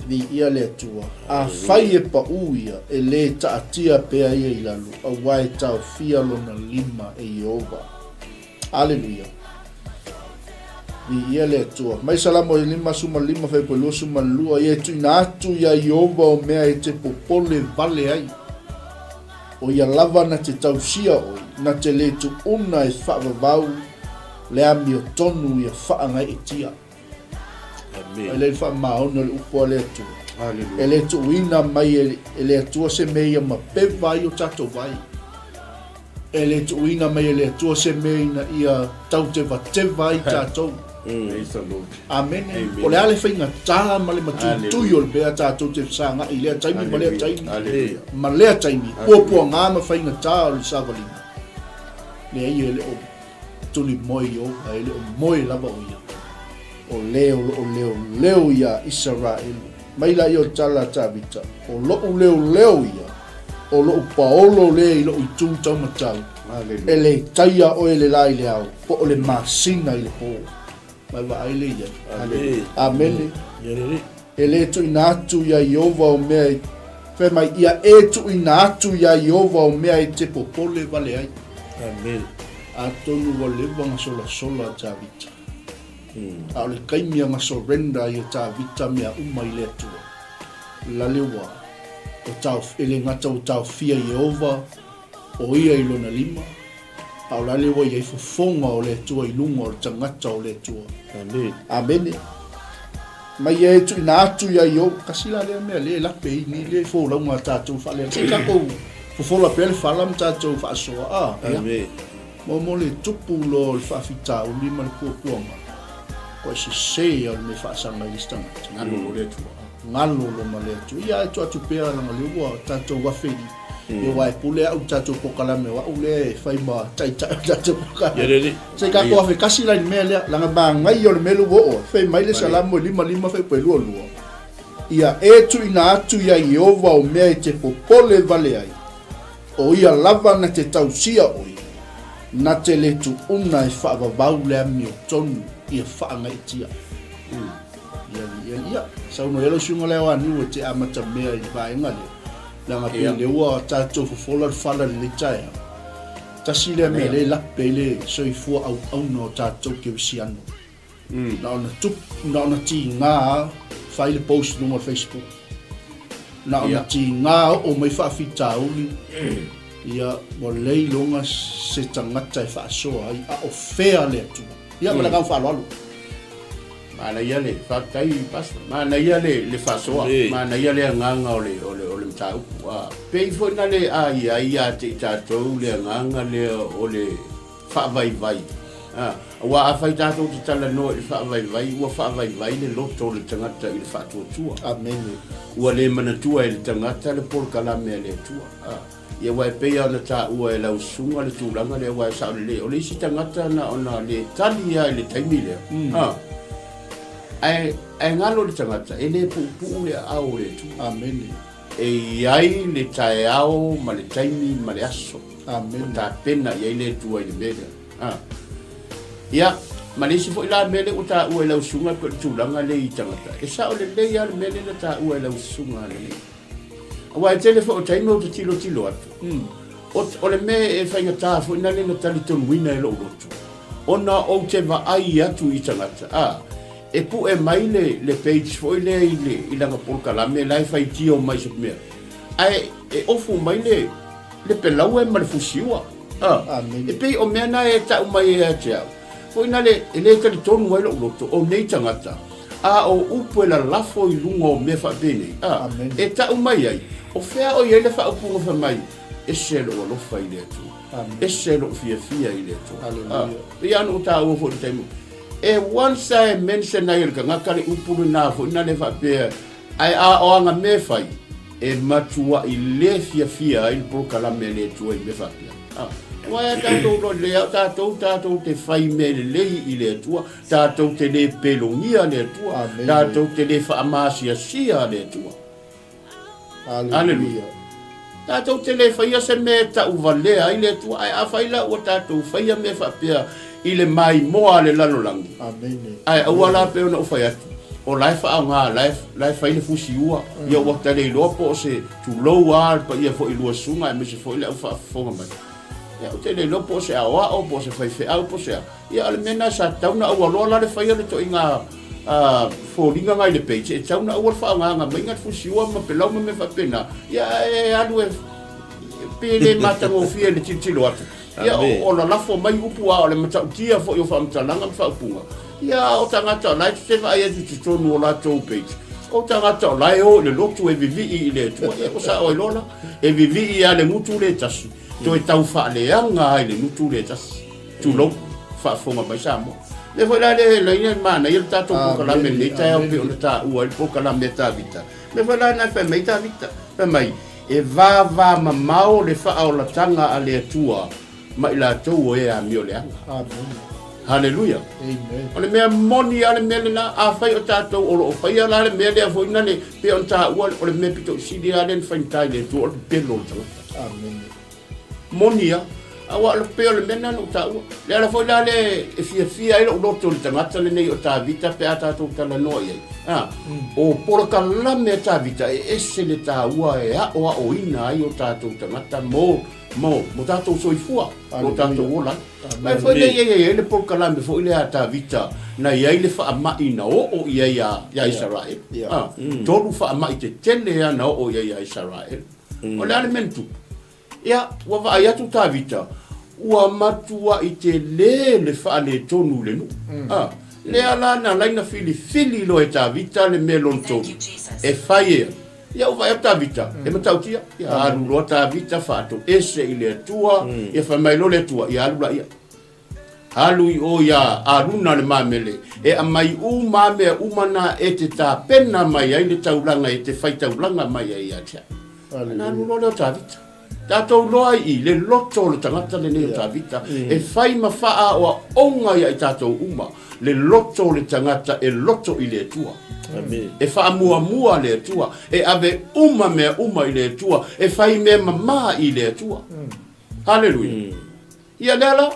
Viia le Atua, afai e paʻū ia, e lē taatia pea ia i lalo, auā e taofia lona lima e Ieova. Aleluia! Viia le Atua. Mai Salamo e 55 fuaiupu e 22, Ia e tuuina atu iā Ieova o mea e te popole vale ai. O ia lava na te tausia oi, na te le tuuna e faavavau le amiotonu ia faagaeetia. Amene. E le faamaoni o le upu a le Atua. Aleluia. E le tuuina mai e le Atua se mea ia mapeva ai o tatou vai. E le tuuina mai e le Atua se mea ina ia tautevateva ai tatou. Praise the Lord. Amene. Amen. O le a le faigata ma le matuitui Hallelujah. o le mea tatou te fesagai i lea taimi ma lea taimi. Hallelujah. Ma lea taimi, puapuaga ma faigata o le savaliga. Leai e le o tulimoe Ieova, e le o moe lava o ia. O le o loo leoleo iā Isaraelu. Mai laia o le tala a Tavita, O loʻu leoleo ia, o loʻu paolo lea i loʻu itū taumatau, e le taia oe le la i le ao, po o le masina i le pō. Mai vaai le i ai. Amene. E le tuuina atu iā Ieova o mea e, fai mai, ia e tuuina atu iā Ieova o mea e te popole vale ai. Amene. Atonu ua leva ona solasola a Tavita. A o le taimi ana surrender ai e Tavita mea uma i le Atua, lale ua, ua tao, e le gata ua taofia Ieova o ia i lona lima, a o lale ua i ai fofoga o le Atua i luga o le tagata o le Atua. Amene. Amene. Mai ia e tuuina atu ia Ieova. Kasi la lea mea lea e lape ai nei lea folauga a tatou faaleaga. Se i tatou fofola pea le fala ma tatou faasoa, a. Amene. Mo mo le tupu loa o le faafitauli ma le puapuaga, koe sese ia o le mea faasaga i le isi tagata. Galo lo le Atua. Galo lo ma le Atua. Ia ae tuu atu pea leaga lea ua tatou afe i ia aua e pule au i le tatou pokalame o au lea e fai ma taitai o le tatou pokalame. Ia lelei. Se i tatou afe tasi la i le mea lea, leaga manaia o le mea lea ua oo ai. Fai mai le Salamo e 55 fuaiupu e 22, Ia e tuuina atu iā Ieova o mea e te popole vale ai. O ia lava na te tausia oe, na te le tuuna e faavavau le amiotonu ia faagaeetia. Ia, ia, ia, saunoa ia lau suiga lea o Aniu e te amata mea i le vaega lea, leaga pei lea ua tatou fofola le fala i lenei taeao. Tasi lea mea lea e lape ai le soifua auauna o tatou kerisiano. Na ona tupu, na ona tiga fai le post i luga o le Facebook. Na ona tiga oo mai faafitauli, ia ua leiloga se tagata e faasoa ai, a o fea le Atua. Ia ma le agaga faaaloalo. Manaia le, faafetai Pastor, manaia le, le faasoa, manaia le agaga o le, o le, o le mataupu. A, pei foi na le a i ai ia te i tatou le agaga lea o le faavaivai. A, aua afai tatou te talanoa i le faavaivai, ua faavaivai le loto o le tagata i le faatuatua. Amene. Ua le manatua e le tagata le polokalame a le Atua. A, ia aua e pei lava ona taua e lau susuga le tulaga lea, aua e sao lelei, o le isi tagata na ona le tali lava i le taimi lea, a, ae, ae galo le tagata, e le puupuu le aao o le Atua. Amene. E i ai le taeao ma le taimi ma le aso. Amene. Ua tapena i ai le Atua i le mea lea. A. Ia, ma le isi foi la mea lea ua taua e lau susuga pei o le tulaga lea i tagata, e sao lelei lava le mea lea na taua e lau susuga ananei. Aua e tele foi o taimi ou te tilotilo atu, o, o le mea e faigata foi na lea na talitonuina e lou loto, ona ou te vaai atu i tagata, a, e pue mai le, le page foi lea i, le, i lana polokalame la e faitio mai se mea, ae e ofu mai le, le pelaue ma le fusiua. A, e pei o mea na e tau mai ia te au, foi na le, e le talitonu ai lou loto, o nei tagata, a o upu e lalafo i luga o mea faapenei, a, e tau mai ai, o fea o i ai le faaupuga fai mai, ese lou alofa i le Atua, ese lou fiafia i le Atua. A, pei lava ona ou taua foi i le taimi, e once a e mention ai e le tagata le upu lena foi na le faapea, Ae a o ana mea e fai, e matuai le fiafia ai le polokalame a le Atua i mea faapea. A, aua e a tatou loa lelei, a o tatou, tatou te fai mea lelei i le Atua, tatou te le pelogia le Atua, tatou te le faamaasiasia le Atua. Aleluia. Tatou te le faia se mea e tauvalea ai le Atua, ae afai la ua tatou faia mea faapea i le maimoa a le lalolagi, ae aua la pei ona ou fai atu, o la e faaaoga, la e, la e fai le fusiua, ia ua ta le iloa po o se tulou lava le paia foi i lua susuga aemaise foi le au faafofoga mai. Ia ou te le iloa po o se aoao, po o se faifeau, po o se a. Ia o le mea lena sa tatau ona aualoa la le faia le toaiga foliga na i le page, e tatau ona aua le faaaogaina mai le fusiua ma pelau ma mea faapena, ia ae alu e pe le matagofie le tilotilo atu. Ia o lalafo mai upu a o le matautia foi o faamatalaga ma faaupuga. Ia a o tagata o la e te vaai atu i totonu o latou page, o tagata o la e o i le lotu e vivii i le Atua, ia ua sao ai loa la. E vivii lava i le gutu le tasi, toe tau faaleaga ai le gutu le tasi. Tulou, faafofoga mai Samoa. Lea foi la le laina le manaia le tatou polokalame lenei taeao pei ona taua ai le polokalame a Tavita. Lea foi la na fai mai Tavita, fai mai, e vavamamao le faaolataga a le Atua ma i latou o e amioleaga. Amen. Haleluia. Amen. O le mea moni lava le mea lena, afai o tatou o lo o faia la le mea lea foi na le, pei ona taua, o le mea pito i sili lava lea na faigata i le Atua o le pepelo o le tagata. Amen. Moni a, aua o le pei o le mea lena na ou taua. Le ala foi la lea e fiafia ai lou loto i le tagata lenei o Tavita pe a tatou talanoa i ai. A, o polokalame a Tavita e ese le taua e aoaoina ai o tatou tagata mo, mo, mo tatou soifua, mo tatou ola ai. Ae foi lea i ai le polokalame foi lea a Tavita na i ai le faamai na oo i ai ia Isaraelu. A, tolu faamai tetele lava na oo i ai ia Isaraelu. O le a le mea na tupu? Ia, ua vaai atu Tavita, ua matuai tele le faaletonu i le nuu. A, lea la na ala ai na filifili loa e Tavita le mea lona tolu e fai e alu. Ia, ua vaai atu Tavita, e matautia. Ia, alu loa Tavita faatoese i le Atua, ia fai mai loa le Atua, ia alu laia. Alu i o iā Aruna le mamele, e aumai uma mea uma na e te tapena mai ai le taulaga e te faitaulaga mai ai ia te au. Ona alu loa lea o Tavita. Tatou loa i i le loto o le tagata lenei o Tavita e fai ma faaoaoga ia i tatou uma le loto o le tagata e loto i le Atua. E faamuamua le Atua, e ave uma mea uma i le Atua, e fai mea mama i le Atua. Haleluia. Ia lea la,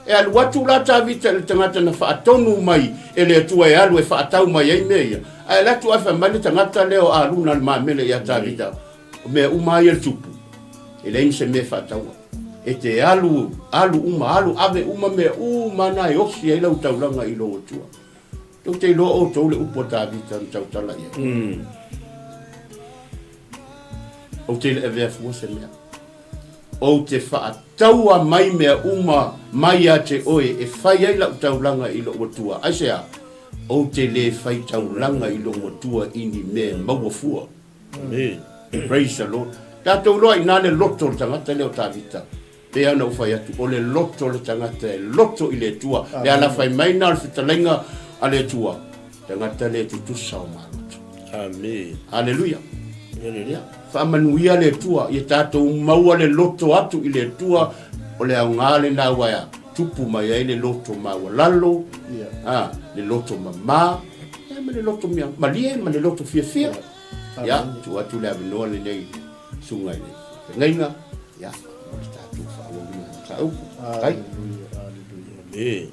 e alu atu la Tavita i le tagata na faatonu mai e le Atua e alu e faatau mai ai mea ia, ae alu atu ae fai mai le tagata lea o Aruna le mamele ia Tavita, o mea uma lava ia le tupu, e leai ma se mea e faataua. E te alu, alu uma, alu ave uma mea uma na e osi ai lau taulaga i lou Atua. Tou te iloa outou le upu a Tavita na tautala i ai. Ou te le avea fua se mea. Ou te faataua mai mea uma mai ia te oe e fai ai lau taulaga i lou Atua. Aisea? Ou te le faitaulaga i lou matua i ni mea e maua fua. Praise the Lord. Tatou iloa i ina le loto o le tagata lea o Tavita. Pei lava ona ou fai atu, o le loto o le tagata e loto i le Atua. Le alafai mai lena o le fetalaiga a le Atua, tagata le tutusa o maloto. Amen. Haleluia. Ia, faamanuia le Atua, ia tatou maua le loto atu i le Atua, o le aoga lena aua e a? Tupu mai ai le loto maualalo, a, le loto mama, ia ma le loto mea malie ma le loto fiafia. Ia, tuu atu le avanoa lenei i le susuga i le faafeagaiga, ia, mo le tatou faaauauina o le mataupu. Faafetai. Aleluia, aleluia. Amen.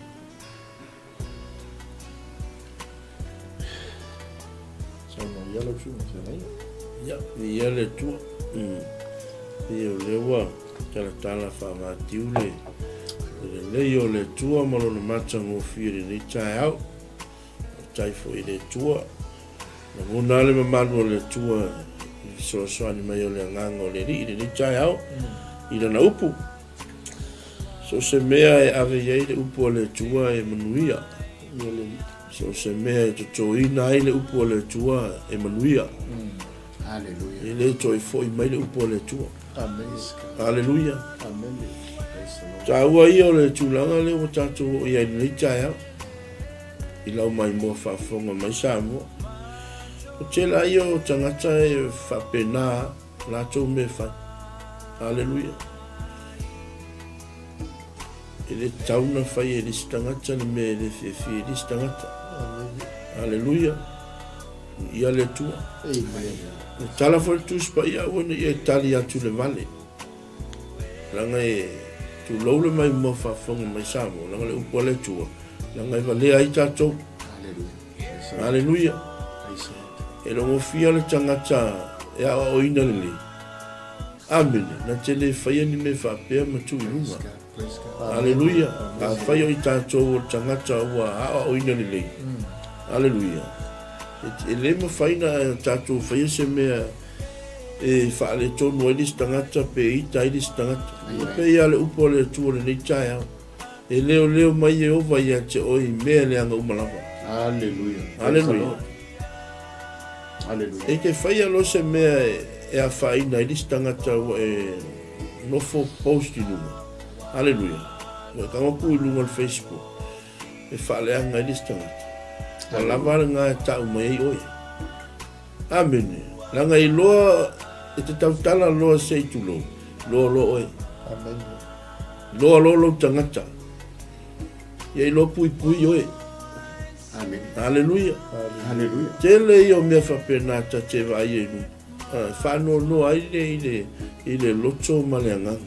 Saunoa ia lau susuga feagaiga. Ia, viia le Atua. Mm. Ia o lea ua talatala faavatiu le lelei o le Atua ma lona matagofie i lenei taeao. Faafetai foi i le Atua. Lagona le mamalu o le Atua i le fesoasoani mai o le Agaga o le Alii i lenei taeao i lana upu. So o se mea e ave i ai le upu a le Atua e manuia. So o se mea e totoina ai le upu a le Atua e manuia. Haleluia. E le toe foi mai le upu a le Atua. Amen. Haleluia. Amen. Taua ia o le tulaga lea ua tatou oo i ai i lenei taeao. I lau maimoa faafofoga mai Samoa. O tela ia o tagata e faapena latou mea fai. Haleluia. E le tatau na fai e le isi tagata le mea e le fiafia i le isi tagata. Haleluia. Ia le Atua. Amen. E tala foi le Tusi Paia aua ne i e tali atu le vale. Leaga e tulou le maimoa faafofoga mai Samoa, leaga le upu a le Atua, leaga e valea ai tatou. Haleluia. E logofia le tagata e aoaoina lelei. Amene. Na te le faia ni mea faapea ma tuu i luga. Aleluia. Afai o i tatou o le tagata ua aoaoina lelei. Aleluia. E le mafai na tatou faia se mea e faaletonu ai le isi tagata pe ita ai le isi tagata. E pei lava le upu a le Atua i lenei taeao. E leoleo mai Ieova ia te oe i mea leaga uma lava. Aleluia. Aleluia. Aleluia. E te faia loa se mea e afaina ai le isi tagata ua e nofo post i luga. Aleluia. Ua e tago atu i luga o le Facebook e faaleaga ai le isi tagata. Ua lava lena e tau mai ai oe. Amene. Leaga iloa e te tautala loa se i tulou, loa loa oe. Amene. Loa loa lou tagata. Ia iloa puipui oe. Amene. Aleluia. Aleluia. Tele ia o mea faapena ta te vaai ai i luga. E faanoanoa ai le i le i le loto ma le agaga.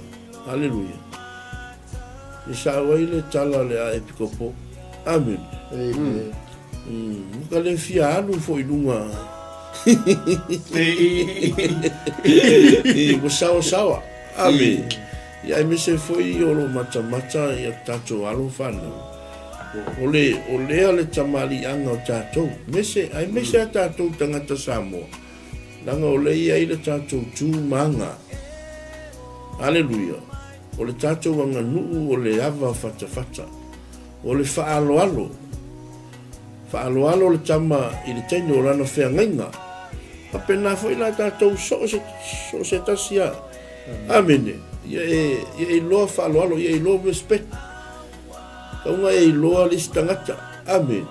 Aleluia. I sao ai le tala a le Aepikopo. Amene. Amen. Mm, ka le fia alu foi i luga. I, ua sawasawa. Amene. Ia aemaise foi o lo matamata ia tatou alo fanau. O le, o lea le tamaliiaga o tatou, mese, aemaise a tatou tagata Samoa, leaga o lea e i ai le tatou tu ma aga. Aleluia. O le tatou aganuu o le ava fatafata. O le faaaloalo. Faaaloalo le tama i le teine o lana feagaiga. Faapena foi la tatou so o se, so o se tasi a. Amene. Ia e, ia e iloa faaaloalo, ia e iloa respect. Tauga e iloa le isi tagata. Amene.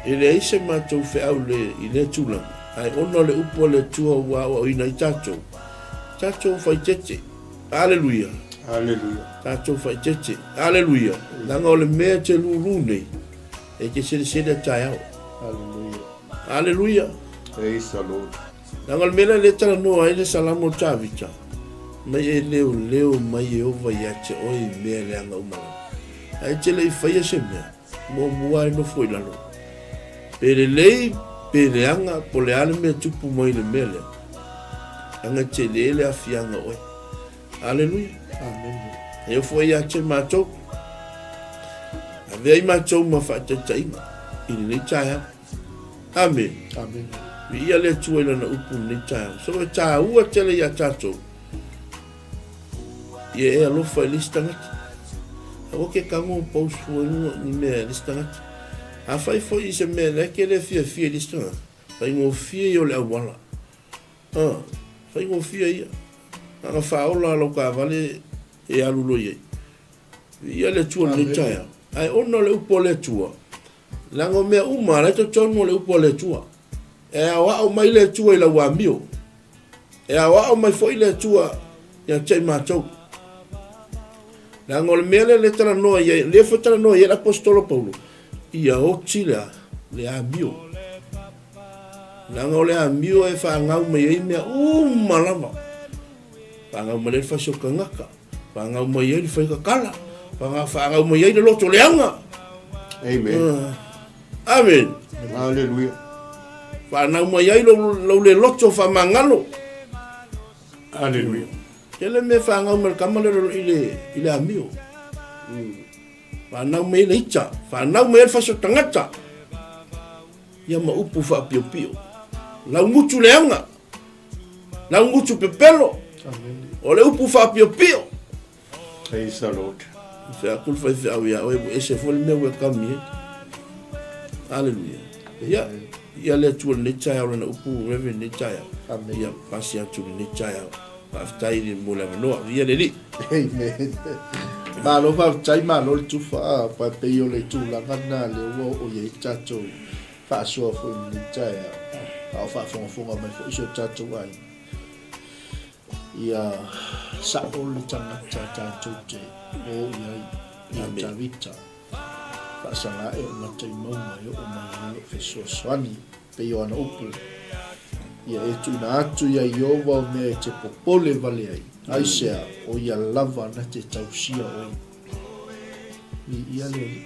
E leai se matou feau le, i lea tulaga, ae ona o le upu a le Atua ua aoaoina ai tatou, tatou faitete. Aleluia. Aleluia. Tatou faitete. Aleluia. Leaga o le mea e te lūlū nei, e te selesele a taeao. Aleluia. Aleluia. Praise the Lord. Leaga o le mea lea lea e talanoa ai le Salamo o Tavita, mai e leoleo mai Ieova ia te oe i mea leaga uma lava. Ae e te le i faia se mea, muamua e nofo i lalo. Pe lelei, pe leaga, po o le a le mea e tupu mai i le mea lea, leaga e tele le aafiaga o oe. Aleluia. Amene. E ofo ai ia te matou. Avea i matou ma faataitaiga i lenei taeao. Amene. Amene. Viia le Atua i lana upu i lenei taeao. So e tāua tele iā tatou. Ia e alofa i le isi tagata. Aua ke tago post fua i luga ni mea i le isi tagata. Afai foi i se mea la e te le fiafia i le isi tagata, faigofie ia o le auala. A, faigofie ia. Na ona faaola lava lau taavale e alu loa i ai. Viia le Atua i lenei taeao. Ae ona o le upu a le Atua, leaga o mea uma lava la e totonu o le upu a le Atua. E aoao mai le Atua i lau amio. E aoao mai foi le Atua ia te i matou. Leaga o le mea lea le talanoa i ai, lea foi talanoa i ai le Aposetolo Paulo, ia oti le, le amio. Leaga o le amio e faagau mai ai mea uma lava. Faagau mai ai le fasi o tagata, faagau mai ai le faikakala, faagau mai ai le loto leaga. Amen. Amen. Hallelujah. Faanau mai ai lou, lou le loto faamagalo. Hallelujah. Tele mea faagau mai le kama le i le, i le amio. Faanau mai ai le ita, faanau mai ai le fasi o tagata. Ia ma upu faapiopio. Laugutu leaga. Laugutu pepelo. O le upu faapiopio. Praise the Lord. Fea atu le faifeau ia oe, ua ese foi le mea ua e kami ai. Hallelujah. Ia, ia le Atua lenei taeao lana upu, Reverend lenei taeao. Amen. Ia, pasi atu lenei taeao. Faafetai i le mo le avanoa. Viia le Alii. Amen. Malo faafetai, malo le tufa, a, pa pei o le tulaga lena lea ua oo i ai le tatou faasoa foi i lenei taeao, a o faafogafoga mai foi si o tatou aiga. Ia sa'o le tagata tatou te o i ai, ia Tavita, faasaga ae o gata i mauga e oo mai ai lo'u fesoasoani. Pei o ana upu, Ia e tuuina atu iā Ieova o mea e te popole vale ai, aisea, o ia lava na te tausia oe. Viia le Alii.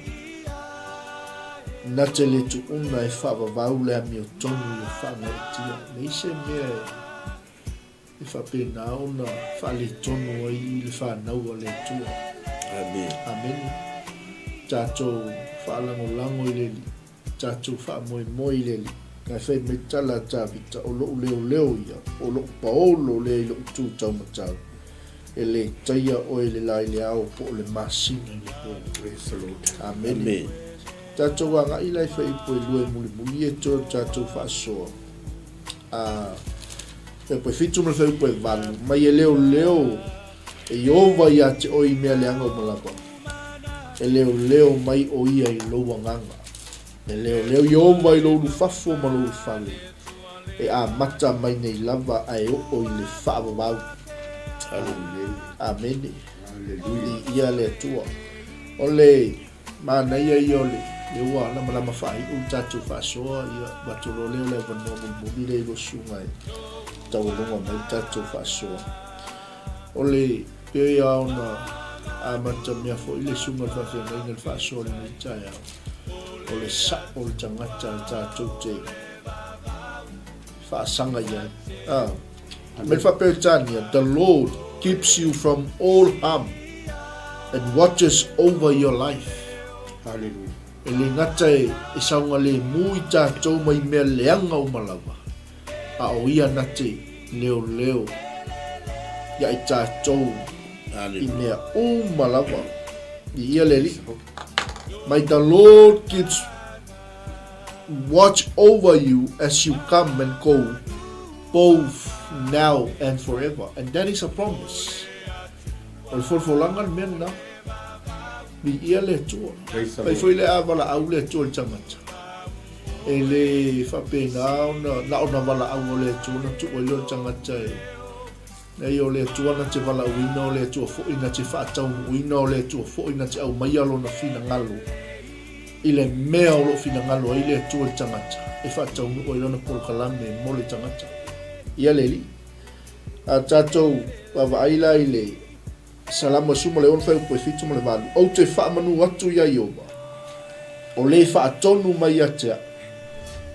Na te le tuuna e faavavau le amiotonu ia faagaeetia. Leai se mea e. E faapena ona faaletonu ai le fanau a le Atua. Amene. Amene. Tatou faalagolago i le Alii, tatou faamoemoe i le Alii. Ae fai mai tala a Tavita, O lou leoleo ia, o lou paolo lea i lou tu taumatau, e le taia oe i le la i le ao po o le masina i le po. Praise the Lord. Amene. Amene. Tatou agai la i fuaiupu e lua e mulimuli e toe o le tatou faasoa. A, fuaiupu e fitu ma le fuaiupu e valu, mai e leoleo e Ieova ia te oe i mea leaga uma lava. E leoleo mai o ia i lou agaga. E leoleo Ieova i lou ulufafo ma lou ulufale. E amata mai nei lava ae oo i le faavavau. Amene. Viia le Atua. O le Manaia ia o le lea ua lamalama faaiu le tatou faasoa, ia avatu loa lea o le avanoa mulimuli lea i lou susuga e taualoga mai le tatou faasoa. O le pei lava ona amata mea foi le susuga i le faafeagaiga i le faasoa i lenei taeao, o le sa'o o le tagata tatou te faasaga i ai. Ah. Mai le Faa-Peretania, The Lord keeps you from all harm and watches over your life. Hallelujah. E le gata e, e saogalemu i tatou mai mea leaga uma lava, a o ia na te leoleo ia i tatou i mea uma lava. I ia le Alii. May the Lord keeps watch over you as you come and go, both now and forever. And that is a promise. O le folafolaga le mea lena. Viia le Atua. Fai foi le a valaau le Atua i le tagata. E le faapena ona na ona valaau o le Atua na tuu ai lea o le tagata e Leai, o le Atua na te valaauina, o le Atua foi na te faataunuuina, o le Atua foi na te aumaia Lona finagalo i le mea o lo o finagalo ai le Atua i le tagata, e faataunuu ai Lana polokalame mo le tagata. Ia le Alii. A tatou vaavaai la i le Salamo e 16 fuaiupu e 7 ma le 8, Ou te faamanu atu iā Ieova, o le faatonu mai ia te au,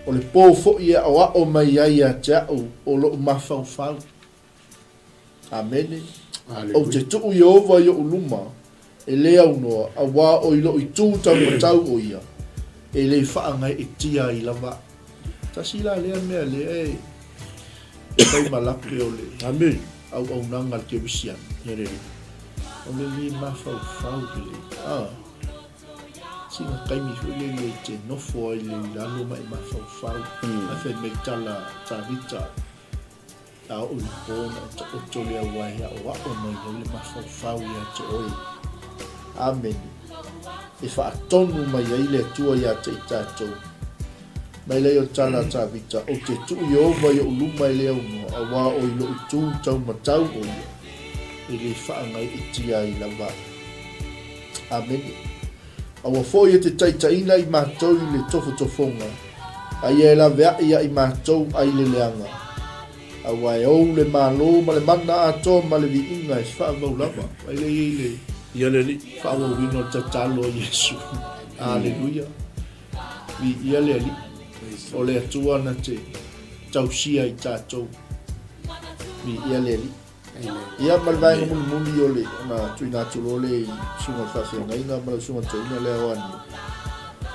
o le pō foi e aʻoaʻo mai ai ia te au o loʻu mafaufau. Amene. Ou te tuu Ieova i oʻu luma, e le aunoa, auā o i loʻu itu taumatau o ia, e le faagaeetia ai lava. Tasi la lea mea lea e e fai ma lape o le Amen. auaunaga a le Kerisiano. O le le mafaufau lelei. Ah. Sina taimi foi lele e te nofo ai le i lalo ma e mafaufau, ae fai mai tala Tavita, A oo i le po ona e taoto lea aua e aoao mai ai le mafaufau ia te oe. Amene. E faatonu mai ai le Atua ia te i tatou. Mai lea o tala a Tavita, Ou te tuu Ieova i ou luma e le aunoa, auā o i lou itu taumatau o ia, e le faagaeetia ai lava. Amene. Aua foi e te taitaiina i matou i le tofotofoga, a ia e laveai ia i matou ai le leaga. Aua e ou le Malo ma le mana atoa ma le viiga e faavau lava. Ai lea i le Ia le Alii. Faaauauina o le tatalo a Iesu. Aleluia. Viia le Alii. O le Atua na te tausia i tatou. Viia le Alii. Ia ma le vaega mulimuli o le ona tuuina atu loa lea i susuga i le faafeagaiga ma lau susuga toeaina lea o Aniu.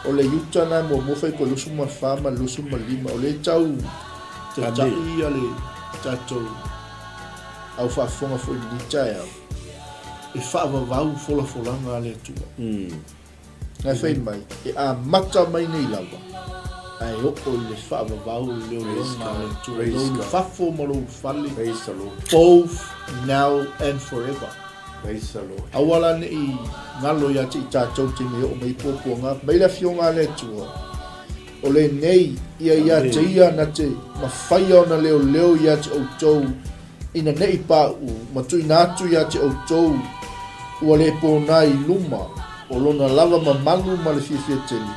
O le Iuta na muamua fai po 24 ma le 25 o lea e tau taitai ia le tatou au faafofoga foi i lenei taeao e faavavau folafolaga a le Atua. Ae fai mai, e amata mai nei lava, ae oo i le faavavau le leoleoga a le Atua i lou fafo ma lou fale, both now and forever. Aua la ne i galo ia te i tatou te mea oo mai puapuaga mai le Afioga a le Atua, o lenei ia ia te ia na te mafaia ona leoleo ia te outou Ina neʻi paʻu ma tuuina atu iā te ʻoutou, ua le pōnā i luma o lona lava mamalu ma le fiafia tele.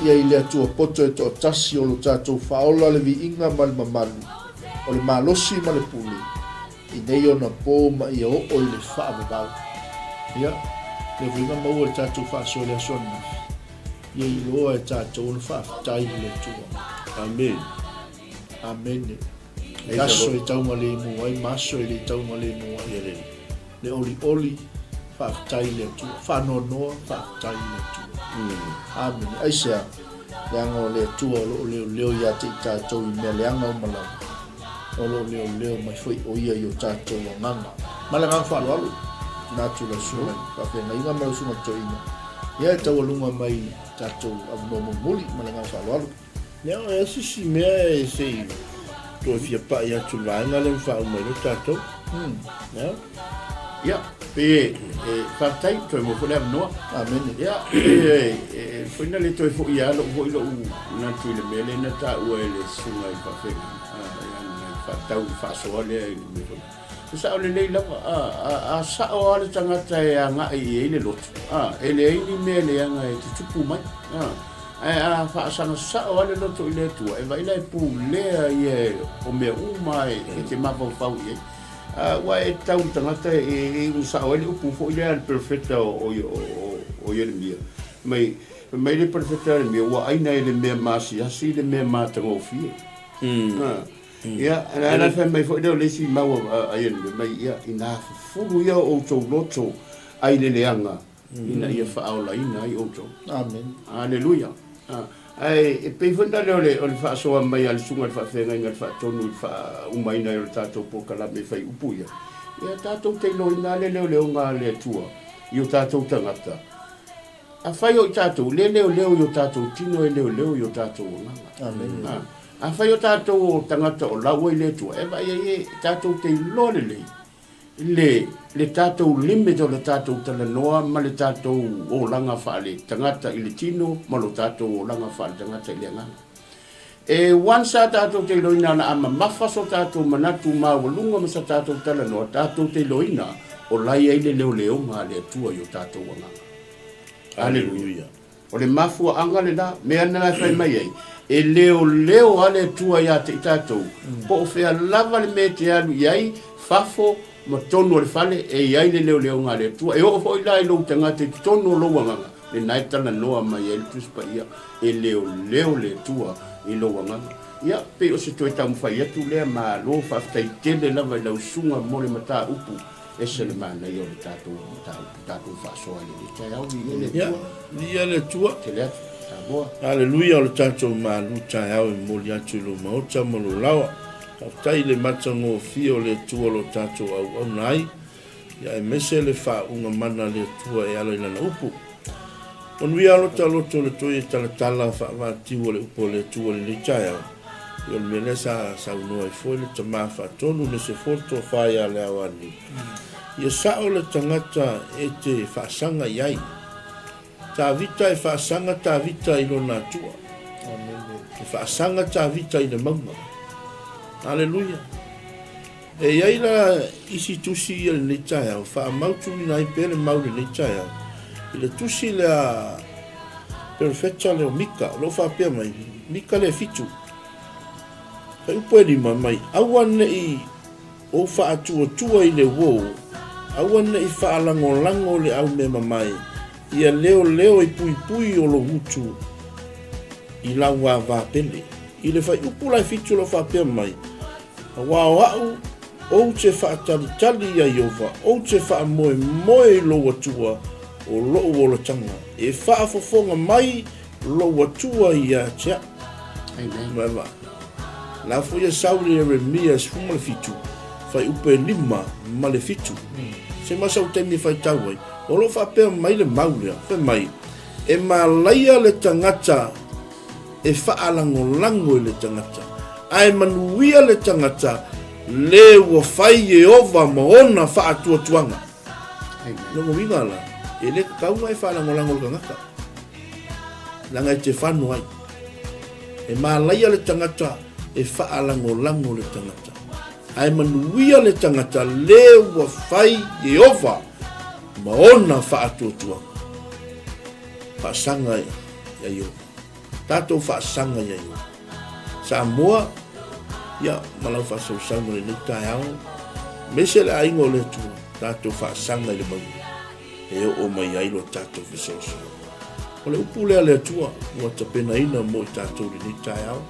Ia i le Atua poto e toatasi o lo tatou faaola le viiga ma le mamalu, o le malosi ma le pule, i nei ona pō ma ia oo i le faavavau. Ia, le uiga maua i le tatou faasoa i le aso ananafi, ia iloa e tatou ona faafetai i le Atua. Amene. Amene. I aso e taugalemu ai ma aso e le taugalemu ai. Le olioli, faafetai i le Atua. Faanoanoa, faafetai i le Atua. Amene. Aisea? Leaga o le Atua o lo o leoleo ia te i tatou i mea leaga uma lava. O lo o leoleo mai foi o Ia i o tatou agaga. Ma le agaga faaaloalo, na atu lau susuga i faafeagaiga ma lau susuga toeaina. Ia e taualuga mai tatou avanoa mulimuli ma le agaga faaaloalo. Ia, o le isi mea e se i toe fia pai atu i le vaega lea ua faauma ai loa tatou. Ia. Ia, pe e faafetai toe maua foi le avanoa. Amene. Ia, pe e foi na le toe foi lava lou foi lou manatu i le mea lea na taua e le susuga i le faafeagaiga, ia na faatatau i le faasoa lea i le mea foi. E sao lelei lava, a, a, a sao lava le tagata e agai i ai le loto, a, e leai ni mea leaga e tutupu mai, a, ae a faasaga sao lava le loto i le Atua, e vaai la e pulea ia o mea uma e, e te mafaufau i ai. A, ua e tau le tagata e, e, e sao ai le upu foi lea a le perofeta o, o, o, o Ieremia, mai, mai le perofeta o Ieremia, ua aina e le mea maasiasi le mea matagofie. A, Ia, a la fai mai foi lea o le isi mau a ia le mai, ia, inā fufulu ia o outou loto ai le leaga, ina ia faaolaina ai outou. Amen. Aleluia. Ae e pei foi na lea o le, o le faasoa mai a le Susuga i le Faafeagaiga i le faatonu i le faaumaina ai o le tatou polokalame fai upu ia, ia tatou te iloaina lava le leoleoga a le Atua i o tatou tagata. Afai o i tatou, le leoleo i o tatou tino e leoleo i o tatou agaga. Amen. Afai o tatou o tagata o laua i le Atua, e vaai ai e tatou te iloa lelei le le tatou limit o le tatou talanoa ma le tatou olaga faale tagata i le tino ma lo tatou olaga faale tagata i le agaga. E once a tatou te iloina o le a mamafa so tatou manatu maualuga ma sa tatou talanoa, tatou te iloina o la e i ai le leoleoga a le Atua i o tatou agaga. Aleluia. O le mafuaaga lena, mea na e fai mai ai, e leoleo lava le Atua ia te i tatou, po o fea lava le mea e te alu i ai, fafo ma totonu o le fale, e i ai le leoleoga a le Atua. E oo foi la i lou tagata i totonu o lou agaga, lena e talanoa mai ai le Tusi Paia, e leoleo le Atua i lou agaga. Ia, pei o se toe taumafai atu lea, malo, faafetai tele lava i lau susuga mo le mataupu. Ese le manaia o le tatou mataupu, tatou faasoa i lenei taeao, viia le Atua. Viia le Atua. Tele atu, Samoa. Aleluia o le tatou malu taeao e momoli atu i lou maota ma lou laoa. Faafetai i le matagofie o le Atua o lo tatou auauna ai, ia aemaise le faauuga mana a le Atua e ala i Lana upu. Manuia lota loto le toe talatala faavatiu o le upu a le Atua i lenei taeao. Ia o le mea lea sa saunoa ai foi le tama faatonu me se foi le tofa ia Leaoani. Ia sao le tagata e te faasaga i ai. Tavita e faasaga Tavita i lona Atua. E faasaga Tavita i le mauga. Aleluia. E i ai la isi tusi ia i lenei taeao, faamautuina ai pea le mau i lenei taeao. I le tusi lea perofeta lea o Mika, o lo o faapea mai, Mika lea 7, fuaiupu e 5 mai, Aua ne i ou faatuatua i le uo, aua ne i faalagolago le aumeamamae, ia leoleo i puipui o lou utu i lau avā pele. I le fuaiupu la e 7 o lo o faapea mai, Aua o a'u, ou te faatalitali iā Ieova, ou te faamoemoe i lou Atua o lo'u olataga, e faafofoga mai lou Atua ia te a'u. Amen. La foi e sau le Ieremia 17, fuaiupu e 5 ma le 7. Se ma sau taimi e faitau ai, o lo o faapea mai le mau lea, fai mai, e malaia le tagata e faalagolago i le tagata, ae manuia le tagata le ua fai Ieova ma ona faatuatuaga. Lona uiga la, e le tatau ona e faalagolago i le tagata, leaga e te fano ai. E malaia le tagata e faalagolago le tagata, ae manuia le tagata le ua fai Ieova ma ona faatuatuaga. Faasaga ia Ieova. Tatou faasaga ia Ieova. Samoa, ia, ma lau faasausauga i lenei taeao, aemaise le aiga o le Atua, tatou faasaga i le mauga e oo mai ai lo tatou fesoasoani. O le upu lea a le Atua ua tapenaina mo i tatou i lenei taeao,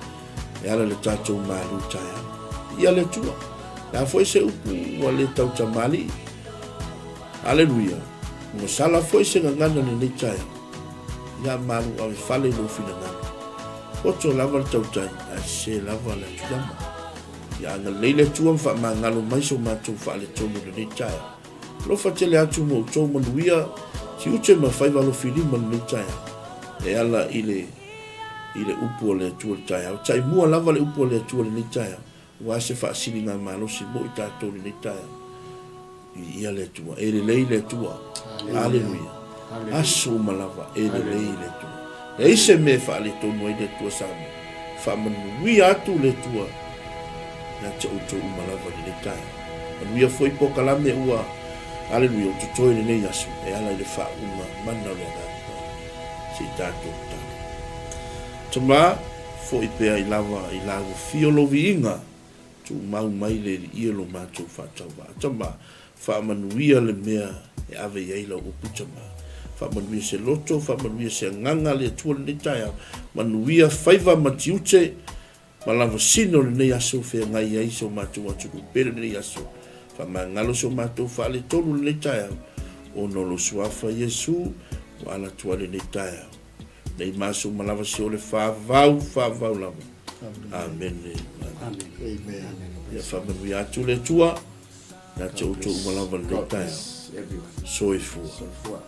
e ala i le tatou malu taeao. Ia le Atua, le a foi se upu ua le tautamalii. Aleluia, ua sala foi se gagana i lenei taeao. Ia malu ave fale i lou finagalo. Poto lava le tautai, ae sese lava le atulama. Ia agalelei le Atua ma faamagalo mai so matou faaletonu i lenei taeao. Alofa tele atu ma outou manuia tiute ma faiva alofilima i lenei taeao. E ala i le i le upu a le Atua i le taeao. Taimua lava le upu a le Atua i lenei taeao. Aua se faasiliga malosi mo i tatou i lenei taeao. Viia le Atua. E lelei le Atua. Aleluia. Aso uma lava e lelei le Atua. Leai se mea e faaletonu ai le Atua Samoa. Faamanuia atu le Atua ia te outou uma lava i lenei taeao. Manuia foi polokalame ua, aleluia, ua totoe i lenei aso e ala i le faauuga mana o le Agaga Paia. Se i tatou tatalo. Tama, foi pea i lava i laua fia lou viiga Tumau mai le Alii lo matou faatauvaa. Tama, faamanuia le mea e ave i ai lau upu, Tama. Faamanuia se loto, faamanuia se agaga a le Atua lenei taeao. Manuia faiva ma tiute ma lavasino lenei aso feagai ai so matou atunuu pele lenei aso. Faamagalo so matou faaletonu lenei taeao ona o lou Suafa Iesu ua ala atu ai lenei taeao. Nei maso uma lava se o le faavavau, faavavau lava. Amene. Amene. Ia faamanuia atu le Atua ia te outou uma lava lenei taeao. Soifua. Soifua.